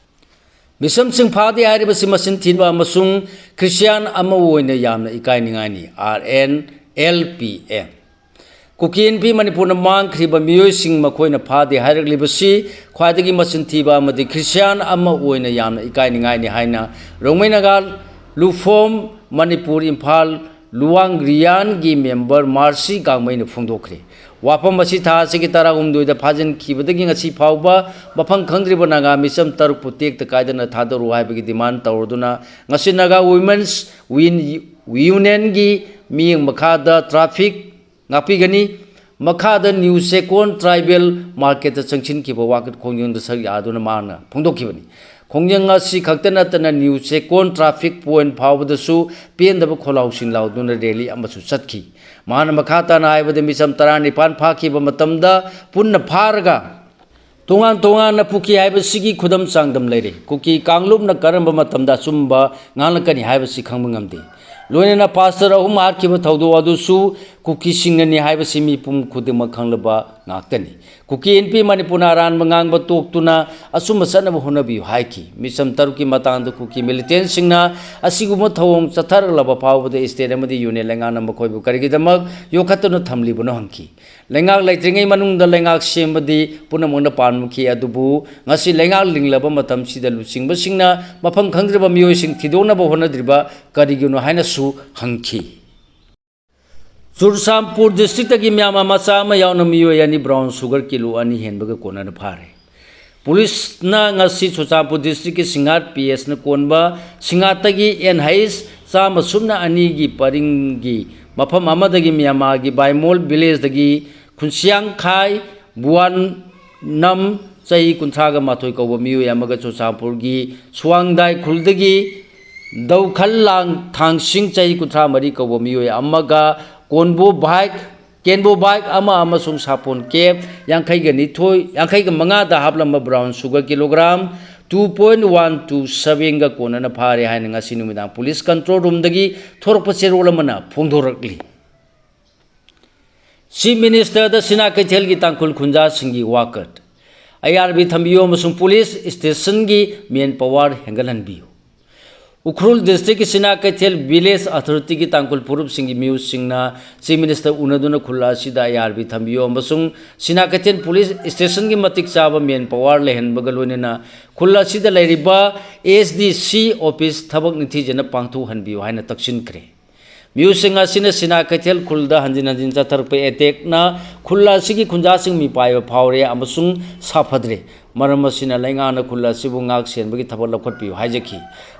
ꯃꯤꯆꯝꯁꯤꯡ ꯐꯥꯗꯦ ꯍꯥꯏꯔꯤꯕꯁꯤ ꯃꯆꯤꯟ ꯊꯤꯕ ꯑꯃꯁꯨꯡ ꯈ꯭ꯔꯤꯁꯇꯤꯌꯥꯟ ꯑꯃ ꯑꯣꯏꯅ ꯌꯥꯝꯅ ꯏꯀꯥꯏꯅꯤꯡꯉꯥꯏꯅꯤ, R N L P M. Kuki Inpi ꯃꯅꯤꯄꯨꯔꯅ ꯃꯥꯡꯈ꯭ꯔꯤꯕ ꯃꯤꯑꯣꯏꯁꯤꯡ ꯃꯈꯣꯏꯅ ꯐꯥꯗꯦ ꯍꯥꯏꯔꯛꯂꯤꯕꯁꯤ ꯈ꯭ꯋꯥꯏꯗꯒꯤ ꯃꯆꯤꯟ ꯊꯤꯕ ꯑꯃꯗꯤ ꯈ꯭ꯔꯤꯁꯇꯤꯌꯥꯟ ꯑꯃ ꯑꯣꯏꯅ ꯌꯥꯝꯅ ꯏꯀꯥꯏꯅꯤꯡꯉꯥꯏꯅꯤ ꯍꯥꯏꯅ ꯔꯣꯡꯃꯩ ꯅꯥꯒꯥ ꯂꯨꯐꯣꯝ ꯃꯅꯤꯄꯨꯔ ꯏꯝꯐꯥꯜ ꯂꯨꯋꯥꯡ ꯔꯤꯌꯥꯟꯒꯤ ꯃꯦꯝꯕꯔ ꯃꯥꯔꯁꯤ ꯒꯥꯡꯃꯩꯅ ꯐꯣꯡꯗꯣꯛꯈ꯭ꯔꯦ꯫ ꯋꯥꯐꯝ ꯑꯁꯤ ꯊꯥ ꯑꯁꯤꯒꯤ ꯇꯔꯥꯍꯨꯝꯗꯣꯏꯗ ꯐꯥꯖꯤꯟꯈꯤꯕꯗꯒꯤ ꯉꯁꯤ ꯐꯥꯎꯕ ꯃꯐꯝ ꯈꯪꯗ꯭ꯔꯤꯕ ꯅꯥꯒꯥ ꯃꯤꯆꯝ ꯇꯔꯨꯛꯄꯨ ꯇꯦꯛꯇ ꯀꯥꯏꯗꯅ ꯊꯥꯗꯣꯔꯛꯎ ꯍꯥꯏꯕꯒꯤ ꯗꯤꯃꯥꯟ ꯇꯧꯔꯗꯨꯅ ꯉꯁꯤ ꯅꯥꯒꯥ ꯋꯨꯃꯦꯟꯁ ꯋꯤꯟ-, ꯌꯨꯅꯤꯌꯟꯒꯤ ꯃꯤꯠꯌꯦꯡ ꯃꯈꯥꯗ ꯇ꯭ꯔꯥꯐꯤꯛ ꯉꯥꯛꯄꯤꯒꯅꯤ꯫ ꯃꯈꯥꯗ ꯅ꯭ꯌꯨ ꯆꯦꯀꯣꯟ ꯇ꯭ꯔꯥꯏꯕꯦꯜ ꯃꯥꯔꯀꯦꯠꯇ ꯆꯪꯁꯤꯟꯈꯤꯕ ꯋꯥꯀꯠ ꯈꯣꯡꯖꯪꯗ ꯁꯔꯨꯛ ꯌꯥꯗꯨꯅ ꯃꯍꯥꯛꯅ ꯐꯣꯡꯗꯣꯛꯈꯤꯕꯅꯤ꯫ ꯈꯣꯡꯖꯪ ꯑꯁꯤ ꯈꯛꯇ ꯅꯠꯇꯅ ꯅ꯭ꯌꯨ ꯆꯦꯀꯣꯟ ꯇ꯭ꯔꯥꯐꯤꯛ ꯄꯣꯏꯟꯠ ꯐꯥꯎꯕꯗꯁꯨ ꯄꯦꯟꯗꯕ ꯈꯣꯜꯂꯥꯎꯁꯤꯡ ꯂꯥꯎꯗꯨꯅ ꯔꯦꯂꯤ ꯑꯃꯁꯨ ꯆꯠꯈꯤ꯫ ꯃꯍꯥꯛꯅ ꯃꯈꯥ ꯇꯥꯅ ꯍꯥꯏꯕꯗ ꯃꯤꯆꯝ ꯇꯔꯥꯅꯤꯄꯥꯟ ꯐꯥꯈꯤꯕ ꯃꯇꯝꯗ ꯄꯨꯟꯅ ꯐꯥꯔꯒ ꯇꯣꯉꯥꯟ ꯇꯣꯉꯥꯟꯅ ꯄꯨꯈꯤ ꯍꯥꯏꯕꯁꯤꯒꯤ ꯈꯨꯗꯝ ꯆꯥꯡꯗꯝ ꯂꯩꯔꯦ꯫ ꯀꯨꯀꯤ ꯀꯥꯡꯂꯨꯞꯅ ꯀꯔꯝꯕ ꯃꯇꯝꯗ ꯑꯆꯨꯝꯕ ꯉꯥꯡꯂꯛꯀꯅꯤ ꯍꯥꯏꯕꯁꯤ ꯈꯪꯕ ꯉꯝꯗꯦ꯫ ꯂꯣꯏꯅꯅ ꯄꯥꯁꯇꯔ ꯑꯍꯨꯝ ꯍꯥꯠꯈꯤꯕ ꯊꯧꯗꯣꯛ ꯑꯗꯨꯁꯨ ꯀꯨꯀꯤꯁꯤꯡꯅꯅꯤ ꯍꯥꯏꯕꯁꯤ ꯃꯤꯄꯨꯝ ꯈꯨꯗꯤꯡꯃꯛ ꯈꯪꯂꯕ ꯉꯥꯛꯇꯅꯤ꯫ ꯀꯨꯀꯤ ꯑꯦꯟ ꯄꯤ ꯃꯅꯤꯄꯨꯔꯅ ꯑꯔꯥꯟꯕ ꯉꯥꯡꯕ ꯇꯣꯛꯇꯨꯅ ꯑꯆꯨꯝꯕ ꯆꯠꯅꯕ ꯍꯣꯠꯅꯕꯤꯌꯨ ꯍꯥꯏꯈꯤ꯫ ꯃꯤꯆꯝ ꯇꯔꯨꯛꯀꯤ ꯃꯇꯥꯡꯗ ꯀꯨꯀꯤ ꯃꯤꯂꯤꯇꯦꯟꯁꯤꯡꯅ ꯑꯁꯤꯒꯨꯝꯕ ꯊꯧꯑꯣꯡ ꯆꯠꯊꯔꯛꯂꯕ ꯐꯥꯎꯕꯗ ꯁ꯭ꯇꯦꯠ ꯑꯃꯗꯤ ꯌꯨꯅꯤꯌꯟ ꯂꯩꯉꯥꯛꯅ ꯃꯈꯣꯏꯕꯨ ꯀꯔꯤꯒꯤꯗꯃꯛ ꯌꯣꯛꯈꯠꯇꯨꯅ ꯊꯝꯂꯤꯕꯅꯣ ꯍꯪꯈꯤ꯫ ꯂꯩꯉꯥꯛ ꯂꯩꯇ꯭ꯔꯤꯉꯩ ꯃꯅꯨꯡꯗ ꯂꯩꯉꯥꯛ ꯁꯦꯝꯕꯗꯤ ꯄꯨꯝꯅꯃꯛꯅ ꯄꯥꯝꯈꯤ, ꯑꯗꯨꯕꯨ ꯉꯁꯤ ꯂꯩꯉꯥꯛ ꯂꯤꯡꯂꯕ ꯃꯇꯝꯁꯤꯗ ꯂꯨꯆꯤꯡꯕꯁꯤꯡꯅ ꯃꯐꯝ ꯈꯪꯗ꯭ꯔꯕ ꯃꯤꯑꯣꯏꯁꯤꯡ ꯊꯤꯗꯣꯛꯅꯕ ꯍꯣꯠꯅꯗ꯭ꯔꯤꯕ ꯀꯔꯤꯒꯤꯅꯣ ꯍꯥꯏꯅꯁꯨ ꯍꯪꯈꯤ꯫ ꯆꯨꯔꯆꯥꯟꯄꯨꯔ ꯗꯤꯁꯇ꯭ꯔꯤꯛꯇꯒꯤ ꯃ꯭ꯌꯥꯟꯃꯥꯔ ꯃꯆꯥ ꯑꯃ ꯌꯥꯎꯅ ꯃꯤꯑꯣꯏ ꯑꯅꯤ ꯕ꯭ꯔꯥꯎꯟ ꯁꯨꯒꯔ ꯀꯤꯂꯣ ꯑꯅꯤ ꯍꯦꯟꯕꯒ ꯀꯣꯟꯅꯅ ꯐꯥꯔꯦ꯫ ꯄꯨꯂꯤꯁꯅ ꯉꯁꯤ ꯆꯨꯔꯆꯥꯟꯄꯨꯔ ꯗꯤꯁꯇ꯭ꯔꯤꯛꯀꯤ ꯁꯤꯡꯍꯥꯠ ꯄꯤ ꯑꯦꯁꯅ ꯀꯣꯟꯕ ꯁꯤꯡꯍꯥꯠꯇꯒꯤ ꯑꯦꯟ ꯍꯩꯆ ꯆꯥꯝꯃ ꯁꯨꯞꯅ ꯑꯅꯤꯒꯤ ꯄꯔꯤꯡꯒꯤ ꯃꯐꯝ ꯑꯃꯗꯒꯤ ꯃ꯭ꯌꯥꯟꯃꯥꯔꯒꯤ ꯕꯥꯏꯃꯣꯜ ꯚꯤꯂꯦꯖꯇꯒꯤ ꯈꯨꯟꯁꯤꯌꯥꯡꯈꯥꯏ ꯕꯨꯋꯥꯟ ꯅꯝ ꯆꯍꯤ ꯀꯨꯟꯊ꯭ꯔꯥꯒ ꯃꯥꯊꯣꯏ ꯀꯧꯕ ꯃꯤꯑꯣꯏ ꯑꯃꯒ ꯆꯨꯔꯆꯥꯟꯄꯨꯔꯒꯤ ꯁꯨꯋꯥꯡꯗꯥꯏ ꯈꯨꯜꯗꯒꯤ ꯗꯧꯈꯜ ꯂꯥꯡ ꯊꯥꯡꯁꯤꯡ ꯆꯍꯤ ꯀꯨꯟꯊ꯭ꯔꯥ ꯃꯔꯤ ꯀꯧꯕ ꯃꯤꯑꯣꯏ ꯑꯃꯒ ꯀꯣꯟꯕꯣ ꯕꯥꯏꯛ, ꯀꯦꯟꯕꯣ ꯕꯥꯏꯛ ꯑꯃ ꯑꯃꯁꯨꯡ ꯁꯥꯄꯣꯟ ꯀꯦꯞ ꯌꯥꯡꯈꯩꯒ ꯅꯤꯊꯣꯏ, ꯌꯥꯡꯈꯩꯒ ꯃꯉꯥꯗ ꯍꯥꯞꯂꯝꯕ brown sugar kilogram two point one two sevenꯒ ꯀꯣꯟꯅꯅ ꯐꯥꯔꯦ ꯍꯥꯏꯅ ꯉꯁꯤ ꯅꯨꯃꯤꯗꯥꯡ ꯄꯨꯂꯤꯁ ꯀꯟꯇ꯭ꯔꯣꯜ ꯔꯨꯝꯗꯒꯤ ꯊꯣꯔꯛꯄ ꯆꯦꯔꯣꯜ ꯑꯃꯅ ꯐꯣꯡꯗꯣꯔꯛꯂꯤ꯫ ꯆꯤꯐ ꯃꯤꯅꯤꯁꯇꯔꯗ ꯁꯤꯅꯥ ꯀꯩꯊꯦꯜꯒꯤ ꯇꯥꯡꯈꯨꯜ ꯈꯨꯟꯖꯥꯁꯤꯡꯒꯤ ꯋꯥꯀꯠ꯫ ꯑꯥꯏ ꯑꯥꯔ ꯕꯤ ꯊꯝꯕꯤꯌꯨ ꯑꯃꯁꯨꯡ ꯄꯨꯂꯤꯁ ꯁ꯭ꯇꯦꯁꯟꯒꯤ ꯃꯦꯟ ꯄꯋꯥꯔ ꯍꯦꯟꯒꯠꯍꯟꯕꯤꯌꯨ꯫ ꯎꯈ꯭ꯔꯨꯜ ꯗꯤꯁꯇ꯭ꯔꯤꯛꯀꯤ ꯁꯤꯅꯥ ꯀꯩꯊꯦꯜ ꯚꯤꯂꯦꯖ ꯑꯊꯣꯔꯤꯇꯤꯒꯤ ꯇꯥꯡꯈꯨꯜ ꯐꯨꯔꯨꯞꯁꯤꯡꯒꯤ ꯃꯤꯍꯨꯠꯁꯤꯡꯅ ꯆꯤꯐ ꯃꯤꯅꯤꯁꯇꯔ ꯎꯅꯗꯨꯅ ꯈꯨꯜ ꯑꯁꯤꯗ ꯑꯥꯏ ꯑꯥꯔ ꯕꯤ ꯊꯝꯕꯤꯌꯨ ꯑꯃꯁꯨꯡ ꯁꯤꯅꯥ ꯀꯩꯊꯦꯜ ꯄꯨꯂꯤꯁ ꯁ꯭ꯇꯦꯁꯟꯒꯤ ꯃꯇꯤꯛ ꯆꯥꯕ ꯃꯦꯟ ꯄꯋꯥꯔ ꯂꯩꯍꯟꯕꯒ ꯂꯣꯏꯅꯅ ꯈꯨꯜ ꯑꯁꯤꯗ ꯂꯩꯔꯤꯕ ꯑꯦꯁ ꯗꯤ ꯁꯤ ꯑꯣꯐꯤꯁ ꯊꯕꯛ ꯅꯤꯡꯊꯤꯖꯅ ꯄꯥꯡꯊꯣꯛꯍꯟꯕꯤꯌꯨ ꯍꯥꯏꯅ ꯇꯛꯁꯤꯟꯈ꯭ꯔꯦ꯫ ꯃꯤꯑꯣꯏꯁꯤꯡ ꯑꯁꯤꯅ ꯁꯤꯅꯥ ꯀꯩꯊꯦꯜ ꯈꯨꯜꯗ ꯍꯟꯖꯤꯟ ꯍꯟꯖꯤꯟ ꯆꯠꯊꯔꯛꯄ ꯑꯦꯇꯦꯛꯅ ꯈꯨꯜ ꯑꯁꯤꯒꯤ ꯈꯨꯟꯖꯥꯁꯤꯡ ꯃꯤꯄꯥꯏꯕ ꯐꯥꯎꯔꯦ ꯑꯃꯁꯨꯡ ꯁꯥꯐꯗ꯭ꯔꯦ꯫ ꯃꯔꯝ ꯑꯁꯤꯅ ꯂꯩꯉꯥꯛꯅ ꯈꯨꯜ ꯑꯁꯤꯕꯨ ꯉꯥꯛ ꯁꯦꯟꯕꯒꯤ ꯊꯕꯛ ꯂꯧꯈꯠꯄꯤꯌꯨ ꯍꯥꯏꯖꯈꯤ꯫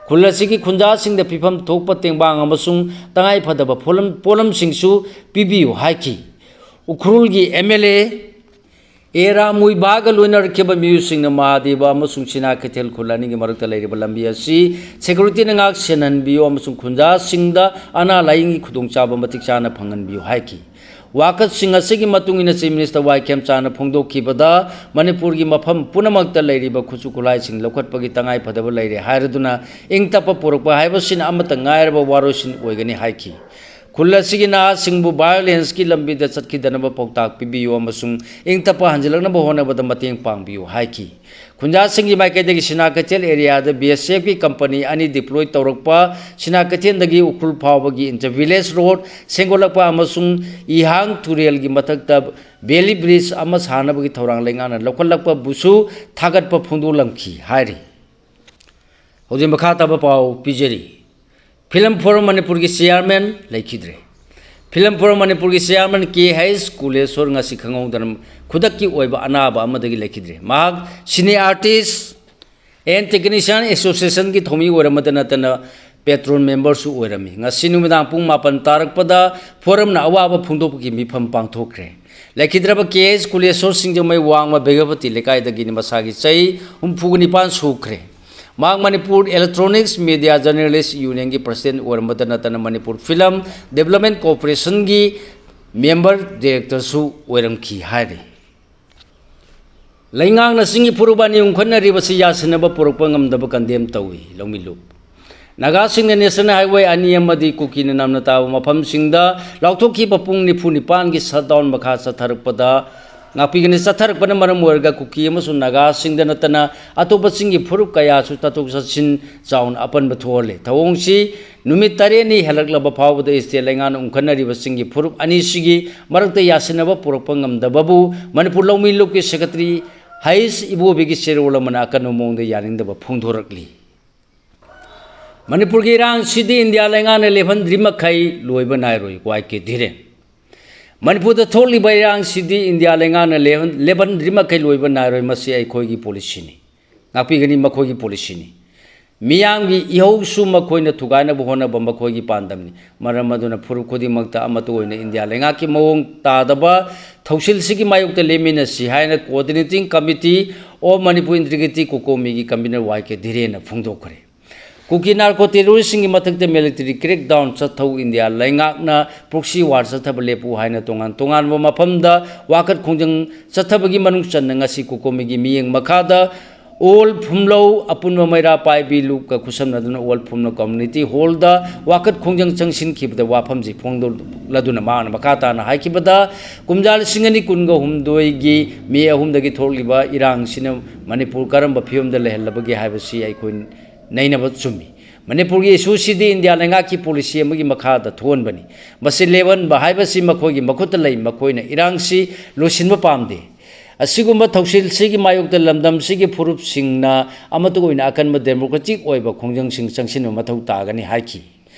ꯈꯨꯜ ꯑꯁꯤꯒꯤ ꯈꯨꯟꯖꯥꯁꯤꯡꯗ ꯄꯤꯐꯝ ꯊꯣꯛꯄ ꯇꯦꯡꯕꯥꯡ ꯑꯃꯁꯨꯡ ꯇꯉꯥꯏꯐꯗꯕ ꯄꯣꯠꯂꯝ-, ꯄꯣꯠꯂꯝꯁꯤꯡꯁꯨ ꯄꯤꯕꯤꯌꯨ ꯍꯥꯏꯈꯤ꯫ ꯎꯈ꯭ꯔꯨꯜꯒꯤ ꯑꯦꯝ ꯑꯦꯜ ꯑꯦ ꯑꯦ ꯔꯥꯝ ꯃꯨꯏꯕꯥꯒ ꯂꯣꯏꯅꯔꯛꯈꯤꯕ ꯃꯤꯑꯣꯏꯁꯤꯡꯅ ꯃꯍꯥꯗꯦꯕ ꯑꯃꯁꯨꯡ ꯁꯤꯅꯥ ꯀꯩꯊꯦꯜ ꯈꯨꯜ ꯑꯅꯤꯒꯤ ꯃꯔꯛꯇ ꯂꯩꯔꯤꯕ ꯂꯝꯕꯤ ꯑꯁꯤ ꯁꯦꯀ꯭ꯌꯨꯔꯤꯇꯤꯅ ꯉꯥꯛ ꯁꯦꯟꯍꯟꯕꯤꯌꯨ ꯑꯃꯁꯨꯡ ꯈꯨꯟꯖꯥꯁꯤꯡꯗ ꯑꯅꯥ ꯂꯥꯏꯌꯦꯡꯒꯤ ꯈꯨꯗꯣꯡꯆꯥꯕ ꯃꯇꯤꯛ ꯆꯥꯅ ꯐꯪꯍꯟꯕꯤꯌꯨ ꯍꯥꯏꯈꯤ꯫ ꯋꯥꯀꯠꯁꯤꯡ ꯑꯁꯤꯒꯤ ꯃꯇꯨꯡ ꯏꯟꯅ Chief Minister ꯋꯥꯏ ꯈꯦꯝꯆꯥꯅ ꯐꯣꯡꯗꯣꯛꯈꯤꯕꯗ, ꯃꯅꯤꯄꯨꯔꯒꯤ ꯃꯐꯝ ꯄꯨꯝꯅꯃꯛꯇ ꯂꯩꯔꯤꯕ ꯈꯨꯠꯁꯨ ꯈꯨꯠꯂꯥꯏꯁꯤꯡ ꯂꯧꯈꯠꯄꯒꯤ ꯇꯉꯥꯏ ꯐꯗꯕ ꯂꯩꯔꯦ ꯍꯥꯏꯔꯗꯨꯅ ꯏꯪ ꯇꯞꯄ ꯄꯨꯔꯛꯄ ꯍꯥꯏꯕꯁꯤꯅ ꯑꯃꯠꯇ ꯉꯥꯏꯔꯕ ꯋꯥꯔꯣꯏꯁꯤꯟ ꯑꯣꯏꯒꯅꯤ ꯍꯥꯏꯈꯤ꯫ ꯈꯨꯜ ꯑꯁꯤꯒꯤ ꯅꯍꯥꯁꯤꯡꯕꯨ violenceꯀꯤ ꯂꯝꯕꯤꯗ ꯆꯠꯈꯤꯗꯅꯕ ꯄꯥꯎꯇꯥꯛ ꯄꯤꯕꯤꯌꯨ ꯑꯃꯁꯨꯡ ꯏꯪ ꯇꯞꯄ ꯍꯟꯖꯤꯜꯂꯛꯅꯕ ꯍꯣꯠꯅꯕꯗ ꯃꯇꯦꯡ ꯄꯥꯡꯕꯤꯌꯨ ꯍꯥꯏꯈꯤ꯫ ꯈꯨꯟꯖꯥꯁꯤꯡꯒꯤ ꯃꯥꯏꯀꯩꯗꯒꯤ ꯁꯤꯅꯥ ꯀꯩꯊꯦꯜ areaꯗ BSFꯀꯤ company ꯑꯅꯤ deploy ꯇꯧꯔꯛꯄ, ꯁꯤꯅꯥ ꯀꯩꯊꯦꯜꯗꯒꯤ ꯎꯈ꯭ꯔꯨꯜ ꯐꯥꯎꯕꯒꯤ inter village road ꯁꯦꯝꯒꯠꯂꯛꯄ ꯑꯃꯁꯨꯡ ꯏꯍꯥꯡ ꯇꯨꯔꯦꯜꯒꯤ ꯃꯊꯛꯇ valley bridge ꯑꯃ ꯁꯥꯅꯕꯒꯤ ꯊꯧꯔꯥꯡ ꯂꯩꯉꯥꯛꯅ ꯂꯧꯈꯠꯂꯛꯄꯕꯨꯁꯨ ꯊꯥꯒꯠꯄ ꯐꯣꯡꯗꯣꯛꯂꯝꯈꯤ ꯍꯥꯏꯔꯤ꯫ ꯍꯧꯖꯤꯛ ꯃꯈꯥ ꯇꯥꯕ ꯄꯥꯎ ꯄꯤꯖꯔꯤ꯫ Film Forum ꯃꯅꯤꯄꯨꯔꯒꯤ chairman ꯂꯩꯈꯤꯗ꯭ꯔꯦ꯫ Film Forum ꯃꯅꯤꯄꯨꯔꯒꯤ chairman ꯀꯦ ꯍꯩꯁ ꯀꯨꯂꯦꯁꯣꯔ ꯉꯁꯤ ꯈꯪꯍꯧꯗꯅ ꯈꯨꯗꯛꯀꯤ ꯑꯣꯏꯕ ꯑꯅꯥꯕ ꯑꯃꯗꯒꯤ ꯂꯩꯈꯤꯗ꯭ꯔꯦ꯫ ꯃꯍꯥꯛ Cine Artist and Technician Associationꯒꯤ ꯊꯧꯃꯤ ꯑꯣꯏꯔꯝꯕꯗ ꯅꯠꯇꯅ patron memberꯁꯨ ꯑꯣꯏꯔꯝꯃꯤ꯫ ꯉꯁꯤ ꯅꯨꯃꯤꯗꯥꯡ ꯄꯨꯡ ꯃꯥꯄꯟ ꯇꯥꯔꯛꯄꯗ forumꯅ ꯑꯋꯥꯕ ꯐꯣꯡꯗꯣꯛꯄꯒꯤ ꯃꯤꯐꯝ ꯄꯥꯡꯊꯣꯛꯈ꯭ꯔꯦ꯫ ꯂꯩꯈꯤꯗ꯭ꯔꯕ ꯀꯦ ꯑꯩꯆ ꯀꯨꯂꯦꯁꯣꯔ ꯁꯤꯡꯖꯃꯩ ꯋꯥꯡꯃ ꯕꯦꯒꯕꯇꯤ ꯂꯩꯀꯥꯏꯗꯒꯤꯅꯤ꯫ ꯃꯁꯥꯒꯤ ꯆꯍꯤ ꯍꯨꯝꯐꯨꯒ ꯅꯤꯄꯥꯟ ꯁꯨꯈ꯭ꯔꯦ꯫ ꯃꯍꯥꯛ Manipur Electronics Media Journalist Unionꯒꯤ president ꯑꯣꯏꯔꯝꯕꯇ ꯅꯠꯇꯅ ꯃꯅꯤꯄꯨꯔ Film Development Corporationꯒꯤ member directorꯁꯨ ꯑꯣꯏꯔꯝꯈꯤ ꯍꯥꯏꯔꯤ꯫ ꯂꯩꯉꯥꯛꯅ ꯆꯤꯡꯒꯤ ꯐꯨꯔꯨꯞ ꯑꯅꯤ ꯎꯪꯈꯠꯅꯔꯤꯕꯁꯤ ꯌꯥꯁꯤꯟꯅꯕ ꯄꯨꯔꯛꯄ ꯉꯝꯗꯕ condemn ꯇꯧꯏ꯫ ꯂꯧꯃꯤ ꯂꯨꯞ꯫ ꯅꯥꯒꯥꯁꯤꯡꯅ national highway ꯑꯅꯤ ꯑꯃꯗꯤ ꯀꯨꯀꯤꯅ ꯅꯝꯅ ꯇꯥꯕ ꯃꯐꯝꯁꯤꯡꯗ ꯂꯥꯎꯊꯣꯛꯈꯤꯕ ꯄꯨꯡ ꯅꯤꯐꯨ ꯅꯤꯄꯥꯟꯒꯤ shutdown ꯃꯈꯥ ꯆꯠꯊꯔꯛꯄꯗ ꯉꯥꯛꯄꯤꯒꯅꯤ꯫ ꯆꯠꯊꯔꯛꯄꯅ ꯃꯔꯝ ꯑꯣꯏꯔꯒ ꯀꯨꯀꯤ ꯑꯃꯁꯨꯡ ꯅꯥꯒꯥꯁꯤꯡꯗ ꯅꯠꯇꯅ ꯑꯇꯣꯞꯄ ꯆꯤꯡꯒꯤ ꯐꯨꯔꯨꯞ ꯀꯌꯥꯁꯨ ꯆꯠꯊꯣꯛ ꯆꯠꯁꯤꯟ ꯆꯥꯎꯅ ꯑꯄꯟꯕ ꯊꯣꯛꯍꯜꯂꯦ꯫ ꯊꯧꯑꯣꯡꯁꯤ ꯅꯨꯃꯤꯠ ꯇꯔꯦꯠꯅꯤ ꯍꯦꯜꯂꯛꯂꯕ ꯐꯥꯎꯕꯗ state ꯂꯩꯉꯥꯛꯅ ꯎꯪꯈꯠꯅꯔꯤꯕ ꯆꯤꯡꯒꯤ ꯐꯨꯔꯨꯞ ꯑꯅꯤꯁꯤꯒꯤ ꯃꯔꯛꯇ ꯌꯥꯁꯤꯟꯅꯕ ꯄꯨꯔꯛꯄ ꯉꯝꯗꯕꯕꯨ ꯃꯅꯤꯄꯨꯔ ꯂꯧꯃꯤ ꯂꯨꯞꯀꯤ secretary ꯍꯩꯁ ꯏꯕꯣꯕꯤꯒꯤ ꯆꯦꯔꯣꯜ ꯑꯃꯅ ꯑꯀꯟꯕ ꯃꯑꯣꯡꯗ ꯌꯥꯅꯤꯡꯗꯕ ꯐꯣꯡꯗꯣꯔꯛꯂꯤ꯫ ꯃꯅꯤꯄꯨꯔꯒꯤ ꯏꯔꯥꯡꯁꯤꯗꯤ ꯏꯟꯗꯤꯌꯥ ꯂꯩꯉꯥꯛꯅ ꯂꯦꯞꯍꯟꯗ꯭ꯔꯤꯃꯈꯩ ꯂꯣꯏꯕ ꯅꯥꯏꯔꯣꯏ, ꯋꯥꯏ ꯀꯦ ꯙꯤꯔꯦꯟ꯫ ꯃꯅꯤꯄꯨꯔꯗ ꯊꯣꯛꯂꯤꯕ ꯏꯔꯥꯡꯁꯤꯗꯤ ꯏꯟꯗꯤꯌꯥ ꯂꯩꯉꯥꯛꯅ ꯂꯦꯞꯍꯟ-, ꯂꯦꯞꯍꯟꯗ꯭ꯔꯤꯃꯈꯩ ꯂꯣꯏꯕ ꯅꯥꯏꯔꯣꯏ, ꯃꯁꯤ ꯑꯩꯈꯣꯏꯒꯤ policyꯅꯤ꯫ ꯉꯥꯛꯄꯤꯒꯅꯤ, ꯃꯈꯣꯏꯒꯤ policyꯅꯤ꯫ ꯃꯤꯌꯥꯝꯒꯤ ꯏꯍꯧꯁꯨ ꯃꯈꯣꯏꯅ ꯊꯨꯒꯥꯏꯅꯕ ꯍꯣꯠꯅꯕ ꯃꯈꯣꯏꯒꯤ ꯄꯥꯟꯗꯝꯅꯤ꯫ ꯃꯔꯝ ꯑꯗꯨꯅ ꯐꯨꯔꯨꯞ ꯈꯨꯗꯤꯡꯃꯛꯇ ꯑꯃꯠꯇ ꯑꯣꯏꯅ ꯏꯟꯗꯤꯌꯥ ꯂꯩꯉꯥꯛꯀꯤ ꯃꯑꯣꯡ ꯇꯥꯗꯕ ꯊꯧꯁꯤꯜꯁꯤꯒꯤ ꯃꯥꯌꯣꯛꯇ ꯂꯦꯞꯃꯤꯟꯅꯁꯤ ꯍꯥꯏꯅ Coordinating Committee of Manipur Integrity, COCOMIꯒꯤ convener Y K ꯙꯤꯔꯦꯟꯅ ꯐꯣꯡꯗꯣꯛꯈ꯭ꯔꯦ꯫ Kuki narco ꯇꯦꯔꯣꯔꯤꯁꯁꯤꯡꯒꯤ ꯃꯊꯛꯇ ꯃꯤꯂꯤꯇꯔꯤ ꯀ꯭ꯔꯦꯛꯗꯥꯎꯟ ꯆꯠꯊꯧ ꯏꯟꯗꯤꯌꯥ ꯂꯩꯉꯥꯛꯅ ꯄ꯭ꯔꯣꯛꯁꯤ ꯋꯥꯔ ꯆꯠꯊꯕ ꯂꯦꯞꯄꯨ ꯍꯥꯏꯅ ꯇꯣꯉꯥꯟ ꯇꯣꯉꯥꯟꯕ ꯃꯐꯝꯗ ꯋꯥꯀꯠ ꯈꯣꯡꯖꯪ ꯆꯠꯊꯕꯒꯤ ꯃꯅꯨꯡ ꯆꯟꯅ ꯉꯁꯤ ꯀꯣꯀꯣꯃꯤꯒꯤ ꯃꯤꯠꯌꯦꯡ ꯃꯈꯥꯗ ꯑꯣꯜ ꯐꯨꯝꯂꯧ ꯑꯄꯨꯟꯕ ꯃꯩꯔꯥ ꯄꯥꯏꯕꯤ ꯂꯨꯞꯀ ꯈꯨꯠꯁꯝꯅꯗꯨꯅ ꯑꯣꯜ ꯐꯨꯝꯂꯧ ꯀꯝꯃꯨꯅꯤꯇꯤ ꯍꯣꯜꯗ ꯋꯥꯀꯠ ꯈꯣꯡꯖꯪ ꯆꯪꯁꯤꯟꯈꯤꯕꯗ ꯋꯥꯐꯝꯁꯤ ꯐꯣꯡꯗꯣꯛꯂꯗꯨꯅ ꯃꯍꯥꯛꯅ ꯃꯈꯥ ꯇꯥꯅ ꯍꯥꯏꯈꯤꯕꯗ, ꯀꯨꯝꯖꯥ ꯂꯤꯁꯤꯡ ꯑꯅꯤ ꯀꯨꯟꯒ ꯍꯨꯝꯗꯣꯏꯒꯤ ꯃꯦ ꯑꯍꯨꯝꯗꯒꯤ ꯊꯣꯛꯂꯤꯕ ꯏꯔꯥꯡꯁꯤꯅ ꯃꯅꯤꯄꯨꯔ ꯀꯔꯝꯕ ꯐꯤꯕꯝꯗ ꯂꯩꯍꯜꯂꯕꯒꯦ ꯍꯥꯏꯕꯁꯤ ꯑꯩꯈꯣꯏ ꯅꯩꯅꯕ ꯆꯨꯝꯃꯤ꯫ ꯃꯅꯤꯄꯨꯔꯒꯤ ꯏꯁꯨꯁꯤꯗꯤ ꯏꯟꯗꯤꯌꯥ ꯂꯩꯉꯥꯛꯀꯤ ꯄꯣꯂꯤꯁꯤ ꯑꯃꯒꯤ ꯃꯈꯥꯗ ꯊꯣꯛꯍꯟꯕꯅꯤ꯫ ꯃꯁꯤ ꯂꯦꯞꯍꯟꯕ ꯍꯥꯏꯕꯁꯤ ꯃꯈꯣꯏꯒꯤ ꯃꯈꯨꯠꯇ ꯂꯩ꯫ ꯃꯈꯣꯏꯅ ꯏꯔꯥꯡꯁꯤ ꯂꯣꯏꯁꯤꯟꯕ ꯄꯥꯝꯗꯦ꯫ ꯑꯁꯤꯒꯨꯝꯕ ꯊꯧꯁꯤꯜꯁꯤꯒꯤ ꯃꯥꯌꯣꯛꯇ ꯂꯝꯗꯝꯁꯤꯒꯤ ꯐꯨꯔꯨꯞꯁꯤꯡꯅ ꯑꯃꯠꯇ ꯑꯣꯏꯅ ꯑꯀꯟꯕ ꯗꯦꯃꯣꯀ꯭ꯔꯦꯇꯤꯛ ꯑꯣꯏꯕ ꯈꯣꯡꯖꯪꯁꯤꯡ ꯆꯪꯁꯤꯟꯕ ꯃꯊꯧ ꯇꯥꯒꯅꯤ ꯍꯥꯏꯈꯤ꯫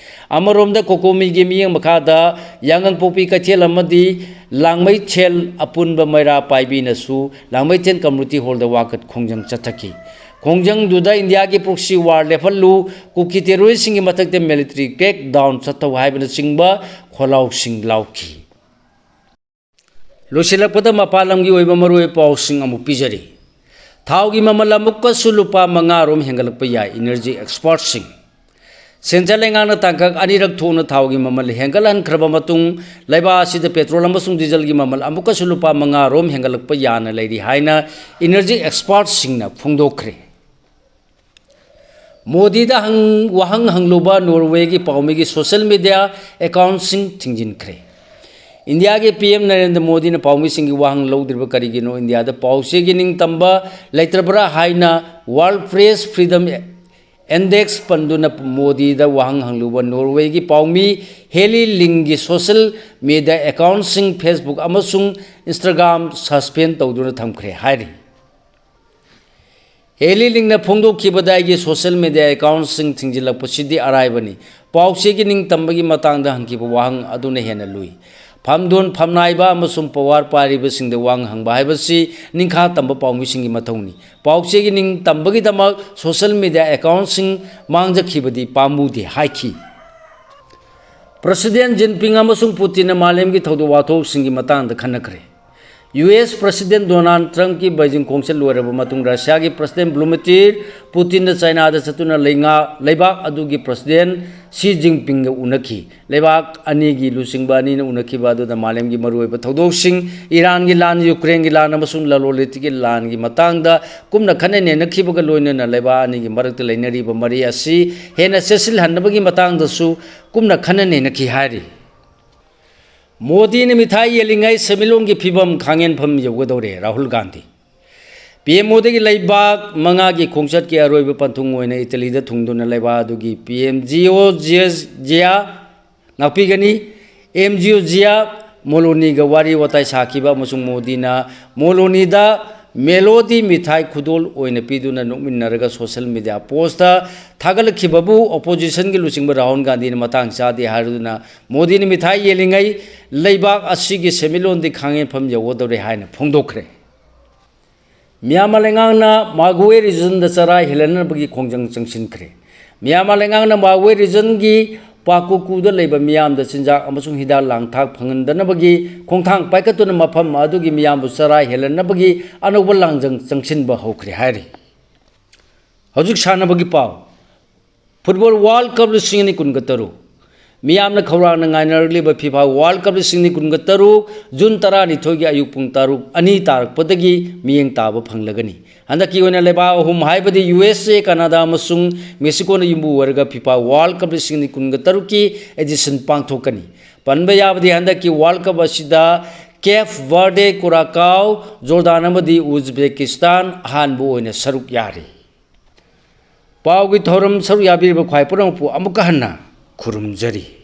ꯑꯃꯔꯣꯝꯗ ꯀꯣꯀꯣꯃꯤꯒꯤ ꯃꯤꯠꯌꯦꯡ ꯃꯈꯥꯗ ꯌꯥꯉꯪꯄꯣꯛꯄꯤ ꯀꯩꯊꯦꯜ ꯑꯃꯗꯤ ꯂꯥꯡꯃꯩꯊꯦꯜ ꯑꯄꯨꯟꯕ ꯃꯩꯔꯥ ꯄꯥꯏꯕꯤꯅꯁꯨ ꯂꯥꯡꯃꯩꯊꯦꯜ ꯀꯝꯃꯨꯅꯤꯇꯤ ꯍꯣꯜꯗ ꯋꯥꯀꯠ ꯈꯣꯡꯖꯪ ꯆꯠꯊꯈꯤ꯫ ꯈꯣꯡꯖꯪꯗꯨꯗ ꯏꯟꯗꯤꯌꯥꯒꯤ ꯄ꯭ꯔꯣꯛꯁꯤ ꯋꯥꯔ ꯂꯦꯞꯍꯜꯂꯨ, ꯀꯨꯀꯤ ꯇꯦꯔꯣꯔꯤꯁꯁꯤꯡꯒꯤ ꯃꯊꯛꯇ ꯃꯤꯂꯤꯇꯔꯤ ꯀ꯭ꯔꯦꯛ ꯗꯥꯎꯟ ꯆꯠꯊꯧ ꯍꯥꯏꯕꯅꯆꯤꯡꯕ ꯈꯣꯜꯂꯥꯎꯁꯤꯡ ꯂꯥꯎꯈꯤ꯫ ꯂꯣꯏꯁꯤꯜꯂꯛꯄꯗ ꯃꯄꯥꯟ ꯂꯝꯒꯤ ꯑꯣꯏꯕ ꯃꯔꯨꯑꯣꯏꯕ ꯄꯥꯎꯁꯤꯡ ꯑꯃꯨꯛ ꯄꯤꯖꯔꯤ꯫ ꯊꯥꯎꯒꯤ ꯃꯃꯜ ꯑꯃꯨꯛꯀꯁꯨ ꯂꯨꯄꯥ ꯃꯉꯥ ꯔꯣꯝ ꯍꯦꯟꯒꯠꯂꯛꯄ ꯌꯥꯏ, ꯏꯅꯔꯖꯤ ꯑꯦꯛꯁꯄꯔꯠꯁꯤꯡ꯫ ꯁꯦꯟꯇ꯭ꯔꯦꯜ ꯂꯩꯉꯥꯛꯅ ꯇꯥꯡꯀꯛ ꯑꯅꯤꯔꯛ ꯊꯣꯛꯅ ꯊꯥꯎꯒꯤ ꯃꯃꯜ ꯍꯦꯟꯒꯠꯍꯟꯈ꯭ꯔꯕ ꯃꯇꯨꯡ, ꯂꯩꯕꯥꯛ ꯑꯁꯤꯗ ꯄꯦꯇ꯭ꯔꯣꯜ ꯑꯃꯁꯨꯡ ꯗꯤꯖꯜꯒꯤ ꯃꯃꯜ ꯑꯃꯨꯛꯀꯁꯨ ꯂꯨꯄꯥ ꯃꯉꯥ ꯔꯣꯝ ꯍꯦꯟꯒꯠꯂꯛꯄ ꯌꯥꯅ ꯂꯩꯔꯤ ꯍꯥꯏꯅ ꯏꯅꯔꯖꯤ ꯑꯦꯛꯁꯄꯔꯠꯁꯤꯡꯅ ꯐꯣꯡꯗꯣꯛꯈ꯭ꯔꯦ꯫ ꯃꯣꯗꯤꯗ ꯍꯪ-, ꯋꯥꯍꯪ ꯍꯪꯂꯨꯕ ꯅꯣꯔꯋꯦꯒꯤ ꯄꯥꯎꯃꯤꯒꯤ ꯁꯣꯁꯤꯌꯦꯜ ꯃꯤꯗꯤꯌꯥ ꯑꯦꯀꯥꯎꯟꯠꯁꯤꯡ ꯊꯤꯡꯖꯤꯟꯈ꯭ꯔꯦ꯫ ꯏꯟꯗꯤꯌꯥꯒꯤ ꯄꯤ ꯑꯦꯝ ꯅꯔꯦꯟꯗ꯭ꯔ ꯃꯣꯗꯤꯅ ꯄꯥꯎꯃꯤꯁꯤꯡꯒꯤ ꯋꯥꯍꯪ ꯂꯧꯗ꯭ꯔꯤꯕ ꯀꯔꯤꯒꯤꯅꯣ? ꯏꯟꯗꯤꯌꯥꯗ ꯄꯥꯎꯆꯦꯒꯤ ꯅꯤꯡꯇꯝꯕ ꯂꯩꯇ꯭ꯔꯕ꯭ꯔꯥ ꯍꯥꯏꯅ ꯋꯥꯔꯜ ꯄ꯭ꯔꯦꯁ ꯐ꯭ꯔꯤꯗꯝ ꯏꯟꯗꯦꯛꯁ ꯄꯟꯗꯨꯅ ꯃꯣꯗꯤꯗ ꯋꯥꯍꯪ ꯍꯪꯂꯨꯕ ꯅꯣꯔꯋꯦꯒꯤ ꯄꯥꯎꯃꯤ ꯍꯦꯂꯤ ꯂꯤꯡꯒꯤ ꯁꯣꯁꯤꯌꯦꯜ ꯃꯤꯗꯤꯌꯥ ꯑꯦꯀꯥꯎꯟꯠꯁꯤꯡ Facebook ꯑꯃꯁꯨꯡ Instagram ꯁꯁꯄꯦꯟ ꯇꯧꯗꯨꯅ ꯊꯝꯈ꯭ꯔꯦ ꯍꯥꯏꯔꯤ꯫ ꯍꯦꯂꯤ ꯂꯤꯡꯅ ꯐꯣꯡꯗꯣꯛꯈꯤꯕꯗ, ꯑꯩꯒꯤ ꯁꯣꯁꯤꯌꯦꯜ ꯃꯤꯗꯤꯌꯥ ꯑꯦꯀꯥꯎꯟꯠꯁꯤꯡ ꯊꯤꯡꯖꯤꯜꯂꯛꯄꯁꯤꯗꯤ ꯑꯔꯥꯏꯕꯅꯤ꯫ ꯄꯥꯎꯆꯦꯒꯤ ꯅꯤꯡꯇꯝꯕꯒꯤ ꯃꯇꯥꯡꯗ ꯍꯪꯈꯤꯕ ꯋꯥꯍꯪ ꯑꯗꯨꯅ ꯍꯦꯟꯅ ꯂꯨꯏ꯫ ꯐꯝꯗꯣꯟ ꯐꯝꯅꯥꯏꯕ ꯑꯃꯁꯨꯡ ꯄꯋꯥꯔ ꯄꯥꯏꯔꯤꯕꯁꯤꯡꯗ ꯋꯥꯍꯪ ꯍꯪꯕ ꯍꯥꯏꯕꯁꯤ ꯅꯤꯡꯈꯥ ꯇꯝꯕ ꯄꯥꯎꯃꯤꯁꯤꯡꯒꯤ ꯃꯊꯧꯅꯤ꯫ ꯄꯥꯎꯆꯦꯒꯤ ꯅꯤꯡꯇꯝꯕꯒꯤꯗꯃꯛ ꯁꯣꯁꯤꯌꯦꯜ ꯃꯤꯗꯤꯌꯥ ꯑꯦꯀꯥꯎꯟꯠꯁꯤꯡ ꯃꯥꯡꯖꯈꯤꯕꯗꯤ ꯄꯥꯝꯃꯨꯗꯦ ꯍꯥꯏꯈꯤ꯫ ꯄ꯭ꯔꯁꯤꯗꯦꯟꯠ ꯖꯤꯟꯄꯤꯡ ꯑꯃꯁꯨꯡ ꯄꯨꯇꯤꯟꯅ ꯃꯥꯂꯦꯝꯒꯤ ꯊꯧꯗꯣꯛ ꯋꯥꯊꯣꯛꯁꯤꯡꯒꯤ ꯃꯇꯥꯡꯗ ꯈꯟꯅꯈ꯭ꯔꯦ꯫ ꯌꯨ ꯑꯦꯁ President Donald Trumpꯀꯤ ꯕꯩꯖꯤꯡ ꯈꯣꯡꯆꯠ ꯂꯣꯏꯔꯕ ꯃꯇꯨꯡ, ꯔꯁꯤꯌꯥꯒꯤ President Vladimir Putinꯅ ꯆꯥꯏꯅꯥꯗ ꯆꯠꯇꯨꯅ ꯂꯩꯉꯥꯛ, ꯂꯩꯕꯥꯛ ꯑꯗꯨꯒꯤ President Xi Jinpingꯒ ꯎꯅꯈꯤ꯫ ꯂꯩꯕꯥꯛ ꯑꯅꯤꯒꯤ ꯂꯨꯆꯤꯡꯕ ꯑꯅꯤꯅ ꯎꯅꯈꯤꯕ ꯑꯗꯨꯗ ꯃꯥꯂꯦꯝꯒꯤ ꯃꯔꯨꯑꯣꯏꯕ ꯊꯧꯗꯣꯛꯁꯤꯡ, ꯏꯔꯥꯟꯒꯤ ꯂꯥꯟ, ꯌꯨꯀ꯭ꯔꯦꯟꯒꯤ ꯂꯥꯟ ꯑꯃꯁꯨꯡ ꯂꯂꯣꯟ ꯏꯇꯤꯛꯀꯤ ꯂꯥꯟꯒꯤ ꯃꯇꯥꯡꯗ ꯀꯨꯞꯅ ꯈꯟꯅ ꯅꯩꯅꯈꯤꯕꯒ ꯂꯣꯏꯅꯅ ꯂꯩꯕꯥꯛ ꯑꯅꯤꯒꯤ ꯃꯔꯛꯇ ꯂꯩꯅꯔꯤꯕ ꯃꯔꯤ ꯑꯁꯤ ꯍꯦꯟꯅ ꯆꯦꯠꯁꯤꯜꯍꯟꯅꯕꯒꯤ ꯃꯇꯥꯡꯗꯁꯨ ꯀꯨꯞꯅ ꯈꯟꯅ ꯅꯩꯅꯈꯤ ꯍꯥꯏꯔꯤ꯫ ꯃꯣꯗꯤꯅ ꯃꯤꯊꯥꯏ ꯌꯦꯜꯂꯤꯉꯩ ꯁꯦꯟꯃꯤꯠꯂꯣꯟꯒꯤ ꯐꯤꯕꯝ ꯈꯥꯡꯍꯦꯟꯐꯝ ꯌꯧꯒꯗꯧꯔꯦ, ꯔꯥꯍꯨꯜ ꯒꯥꯟꯙꯤ꯫ ꯄꯤ ꯑꯦꯝ ꯃꯣꯗꯤꯒꯤ ꯂꯩꯕꯥꯛ ꯃꯉꯥꯒꯤ ꯈꯣꯡꯆꯠꯀꯤ ꯑꯔꯣꯏꯕ ꯄꯟꯊꯨꯡ ꯑꯣꯏꯅ ꯏꯇꯂꯤꯗ ꯊꯨꯡꯗꯨꯅ ꯂꯩꯕꯥꯛ ꯑꯗꯨꯒꯤ ꯄꯤ ꯑꯦꯝ ꯖꯤꯑꯣ ꯖꯤꯌꯥ, ꯉꯥꯛꯄꯤꯒꯅꯤ꯫ ꯑꯦꯝ ꯖꯤꯑꯣ ꯖꯤꯌꯥ ꯃꯣꯂꯣꯅꯤꯒ ꯋꯥꯔꯤ ꯋꯥꯇꯥꯏ ꯁꯥꯈꯤꯕ ꯑꯃꯁꯨꯡ ꯃꯣꯗꯤꯅ ꯃꯣꯂꯣꯅꯤꯗ ꯃꯦꯂꯣꯗꯤ ꯃꯤꯊꯥꯏ ꯈꯨꯗꯣꯜ ꯑꯣꯏꯅ ꯄꯤꯗꯨꯅ ꯅꯣꯛꯃꯤꯟꯅꯔꯒ social media postꯇ ꯊꯥꯒꯠꯂꯛꯈꯤꯕꯕꯨ oppositionꯒꯤ ꯂꯨꯆꯤꯡꯕ ꯔꯥꯍꯨꯜ ꯒꯥꯟꯙꯤꯅ ꯃꯇꯥꯡ ꯆꯥꯗꯦ ꯍꯥꯏꯗꯨꯅ ꯃꯣꯗꯤꯅ ꯃꯤꯊꯥꯏ ꯌꯦꯜꯂꯤꯉꯩ ꯂꯩꯕꯥꯛ ꯑꯁꯤꯒꯤ ꯁꯦꯟꯃꯤꯠꯂꯣꯟꯗꯤ ꯈꯥꯡꯍꯦꯟꯐꯝ ꯌꯧꯒꯗꯧꯔꯦ ꯍꯥꯏꯅ ꯐꯣꯡꯗꯣꯛꯈ꯭ꯔꯦ꯫ ꯃ꯭ꯌꯥꯟꯃꯥꯔ ꯂꯩꯉꯥꯛꯅ ꯃꯥꯒꯋꯦ regionꯗ ꯆꯔꯥ ꯍꯦꯜꯍꯟꯅꯕꯒꯤ ꯈꯣꯡꯖꯪ ꯆꯪꯁꯤꯟꯈ꯭ꯔꯦ꯫ ꯃ꯭ꯌꯥꯟꯃꯥꯔ ꯂꯩꯉꯥꯛꯅ ꯃꯥꯒꯋꯦ regionꯒꯤ ꯄꯥꯀꯨꯀꯨꯗ ꯂꯩꯕ ꯃꯤꯌꯥꯝꯗ ꯆꯤꯟꯖꯥꯛ ꯑꯃꯁꯨꯡ ꯍꯤꯗꯥꯛ ꯂꯥꯡꯊꯛ ꯐꯪꯍꯟꯗꯅꯕꯒꯤ ꯈꯣꯡꯊꯥꯡ ꯄꯥꯏꯈꯠꯇꯨꯅ ꯃꯐꯝ ꯑꯗꯨꯒꯤ ꯃꯤꯌꯥꯝꯕꯨ ꯆꯔꯥ ꯍꯦꯜꯍꯟꯅꯕꯒꯤ ꯑꯅꯧꯕ ꯂꯥꯡꯖꯪ ꯆꯪꯁꯤꯟꯕ ꯍꯧꯈ꯭ꯔꯦ ꯍꯥꯏꯔꯤ꯫ ꯍꯧꯖꯤꯛ ꯁꯥꯟꯅꯕꯒꯤ ꯄꯥꯎ꯫ Football World Cup ꯂꯤꯁꯤꯡ ꯑꯅꯤ ꯀꯨꯟꯒ ꯇꯔꯨꯛ꯫ ꯃꯤꯌꯥꯝꯅ ꯈꯧꯔꯥꯡꯅ ꯉꯥꯏꯅꯔꯛꯂꯤꯕ FIFA World Cup ꯂꯤꯁꯤꯡ ꯑꯅꯤ ꯀꯨꯟꯒ ꯇꯔꯨꯛ, June ꯇꯔꯥꯅꯤꯊꯣꯏꯒꯤ ꯑꯌꯨꯛ ꯄꯨꯡ ꯇꯔꯨꯛ, ꯑꯅꯤ ꯇꯥꯔꯛꯄꯗꯒꯤ ꯃꯤꯠꯌꯦꯡ ꯇꯥꯕ ꯐꯪꯂꯒꯅꯤ꯫ ꯍꯟꯗꯛꯀꯤ ꯑꯣꯏꯅ ꯂꯩꯕꯥꯛ ꯑꯍꯨꯝ ꯍꯥꯏꯕꯗꯤ ꯌꯨ ꯑꯦꯁ ꯑꯦ, ꯀꯅꯥꯗꯥ ꯑꯃꯁꯨꯡ ꯃꯦꯛꯁꯤꯀꯣꯅ ꯌꯨꯝꯕꯨ ꯑꯣꯏꯔꯒ FIFA World Cup ꯂꯤꯁꯤꯡ ꯑꯅꯤ ꯀꯨꯟꯒ ꯇꯔꯨꯛꯀꯤ edition ꯄꯥꯡꯊꯣꯛꯀꯅꯤ꯫ ꯄꯟꯕ ꯌꯥꯕꯗꯤ ꯍꯟꯗꯛꯀꯤ World Cup ꯑꯁꯤꯗ Cape Verde, Curacao, Jordan ꯑꯃꯗꯤ Uzbekistan ꯑꯍꯥꯟꯕ ꯑꯣꯏꯅ ꯁꯔꯨꯛ ꯌꯥꯔꯤ꯫ ꯄꯥꯎꯒꯤ ꯊꯧꯔꯝ ꯁꯔꯨꯛ ꯌꯥꯕꯤꯔꯤꯕ ꯈ꯭ꯋꯥꯏ ꯄꯨꯝꯅꯃꯛꯄꯨ ꯑꯃꯨꯛꯀ ꯍꯟꯅ ꯈꯨꯔꯨꯝꯖꯔꯤ꯫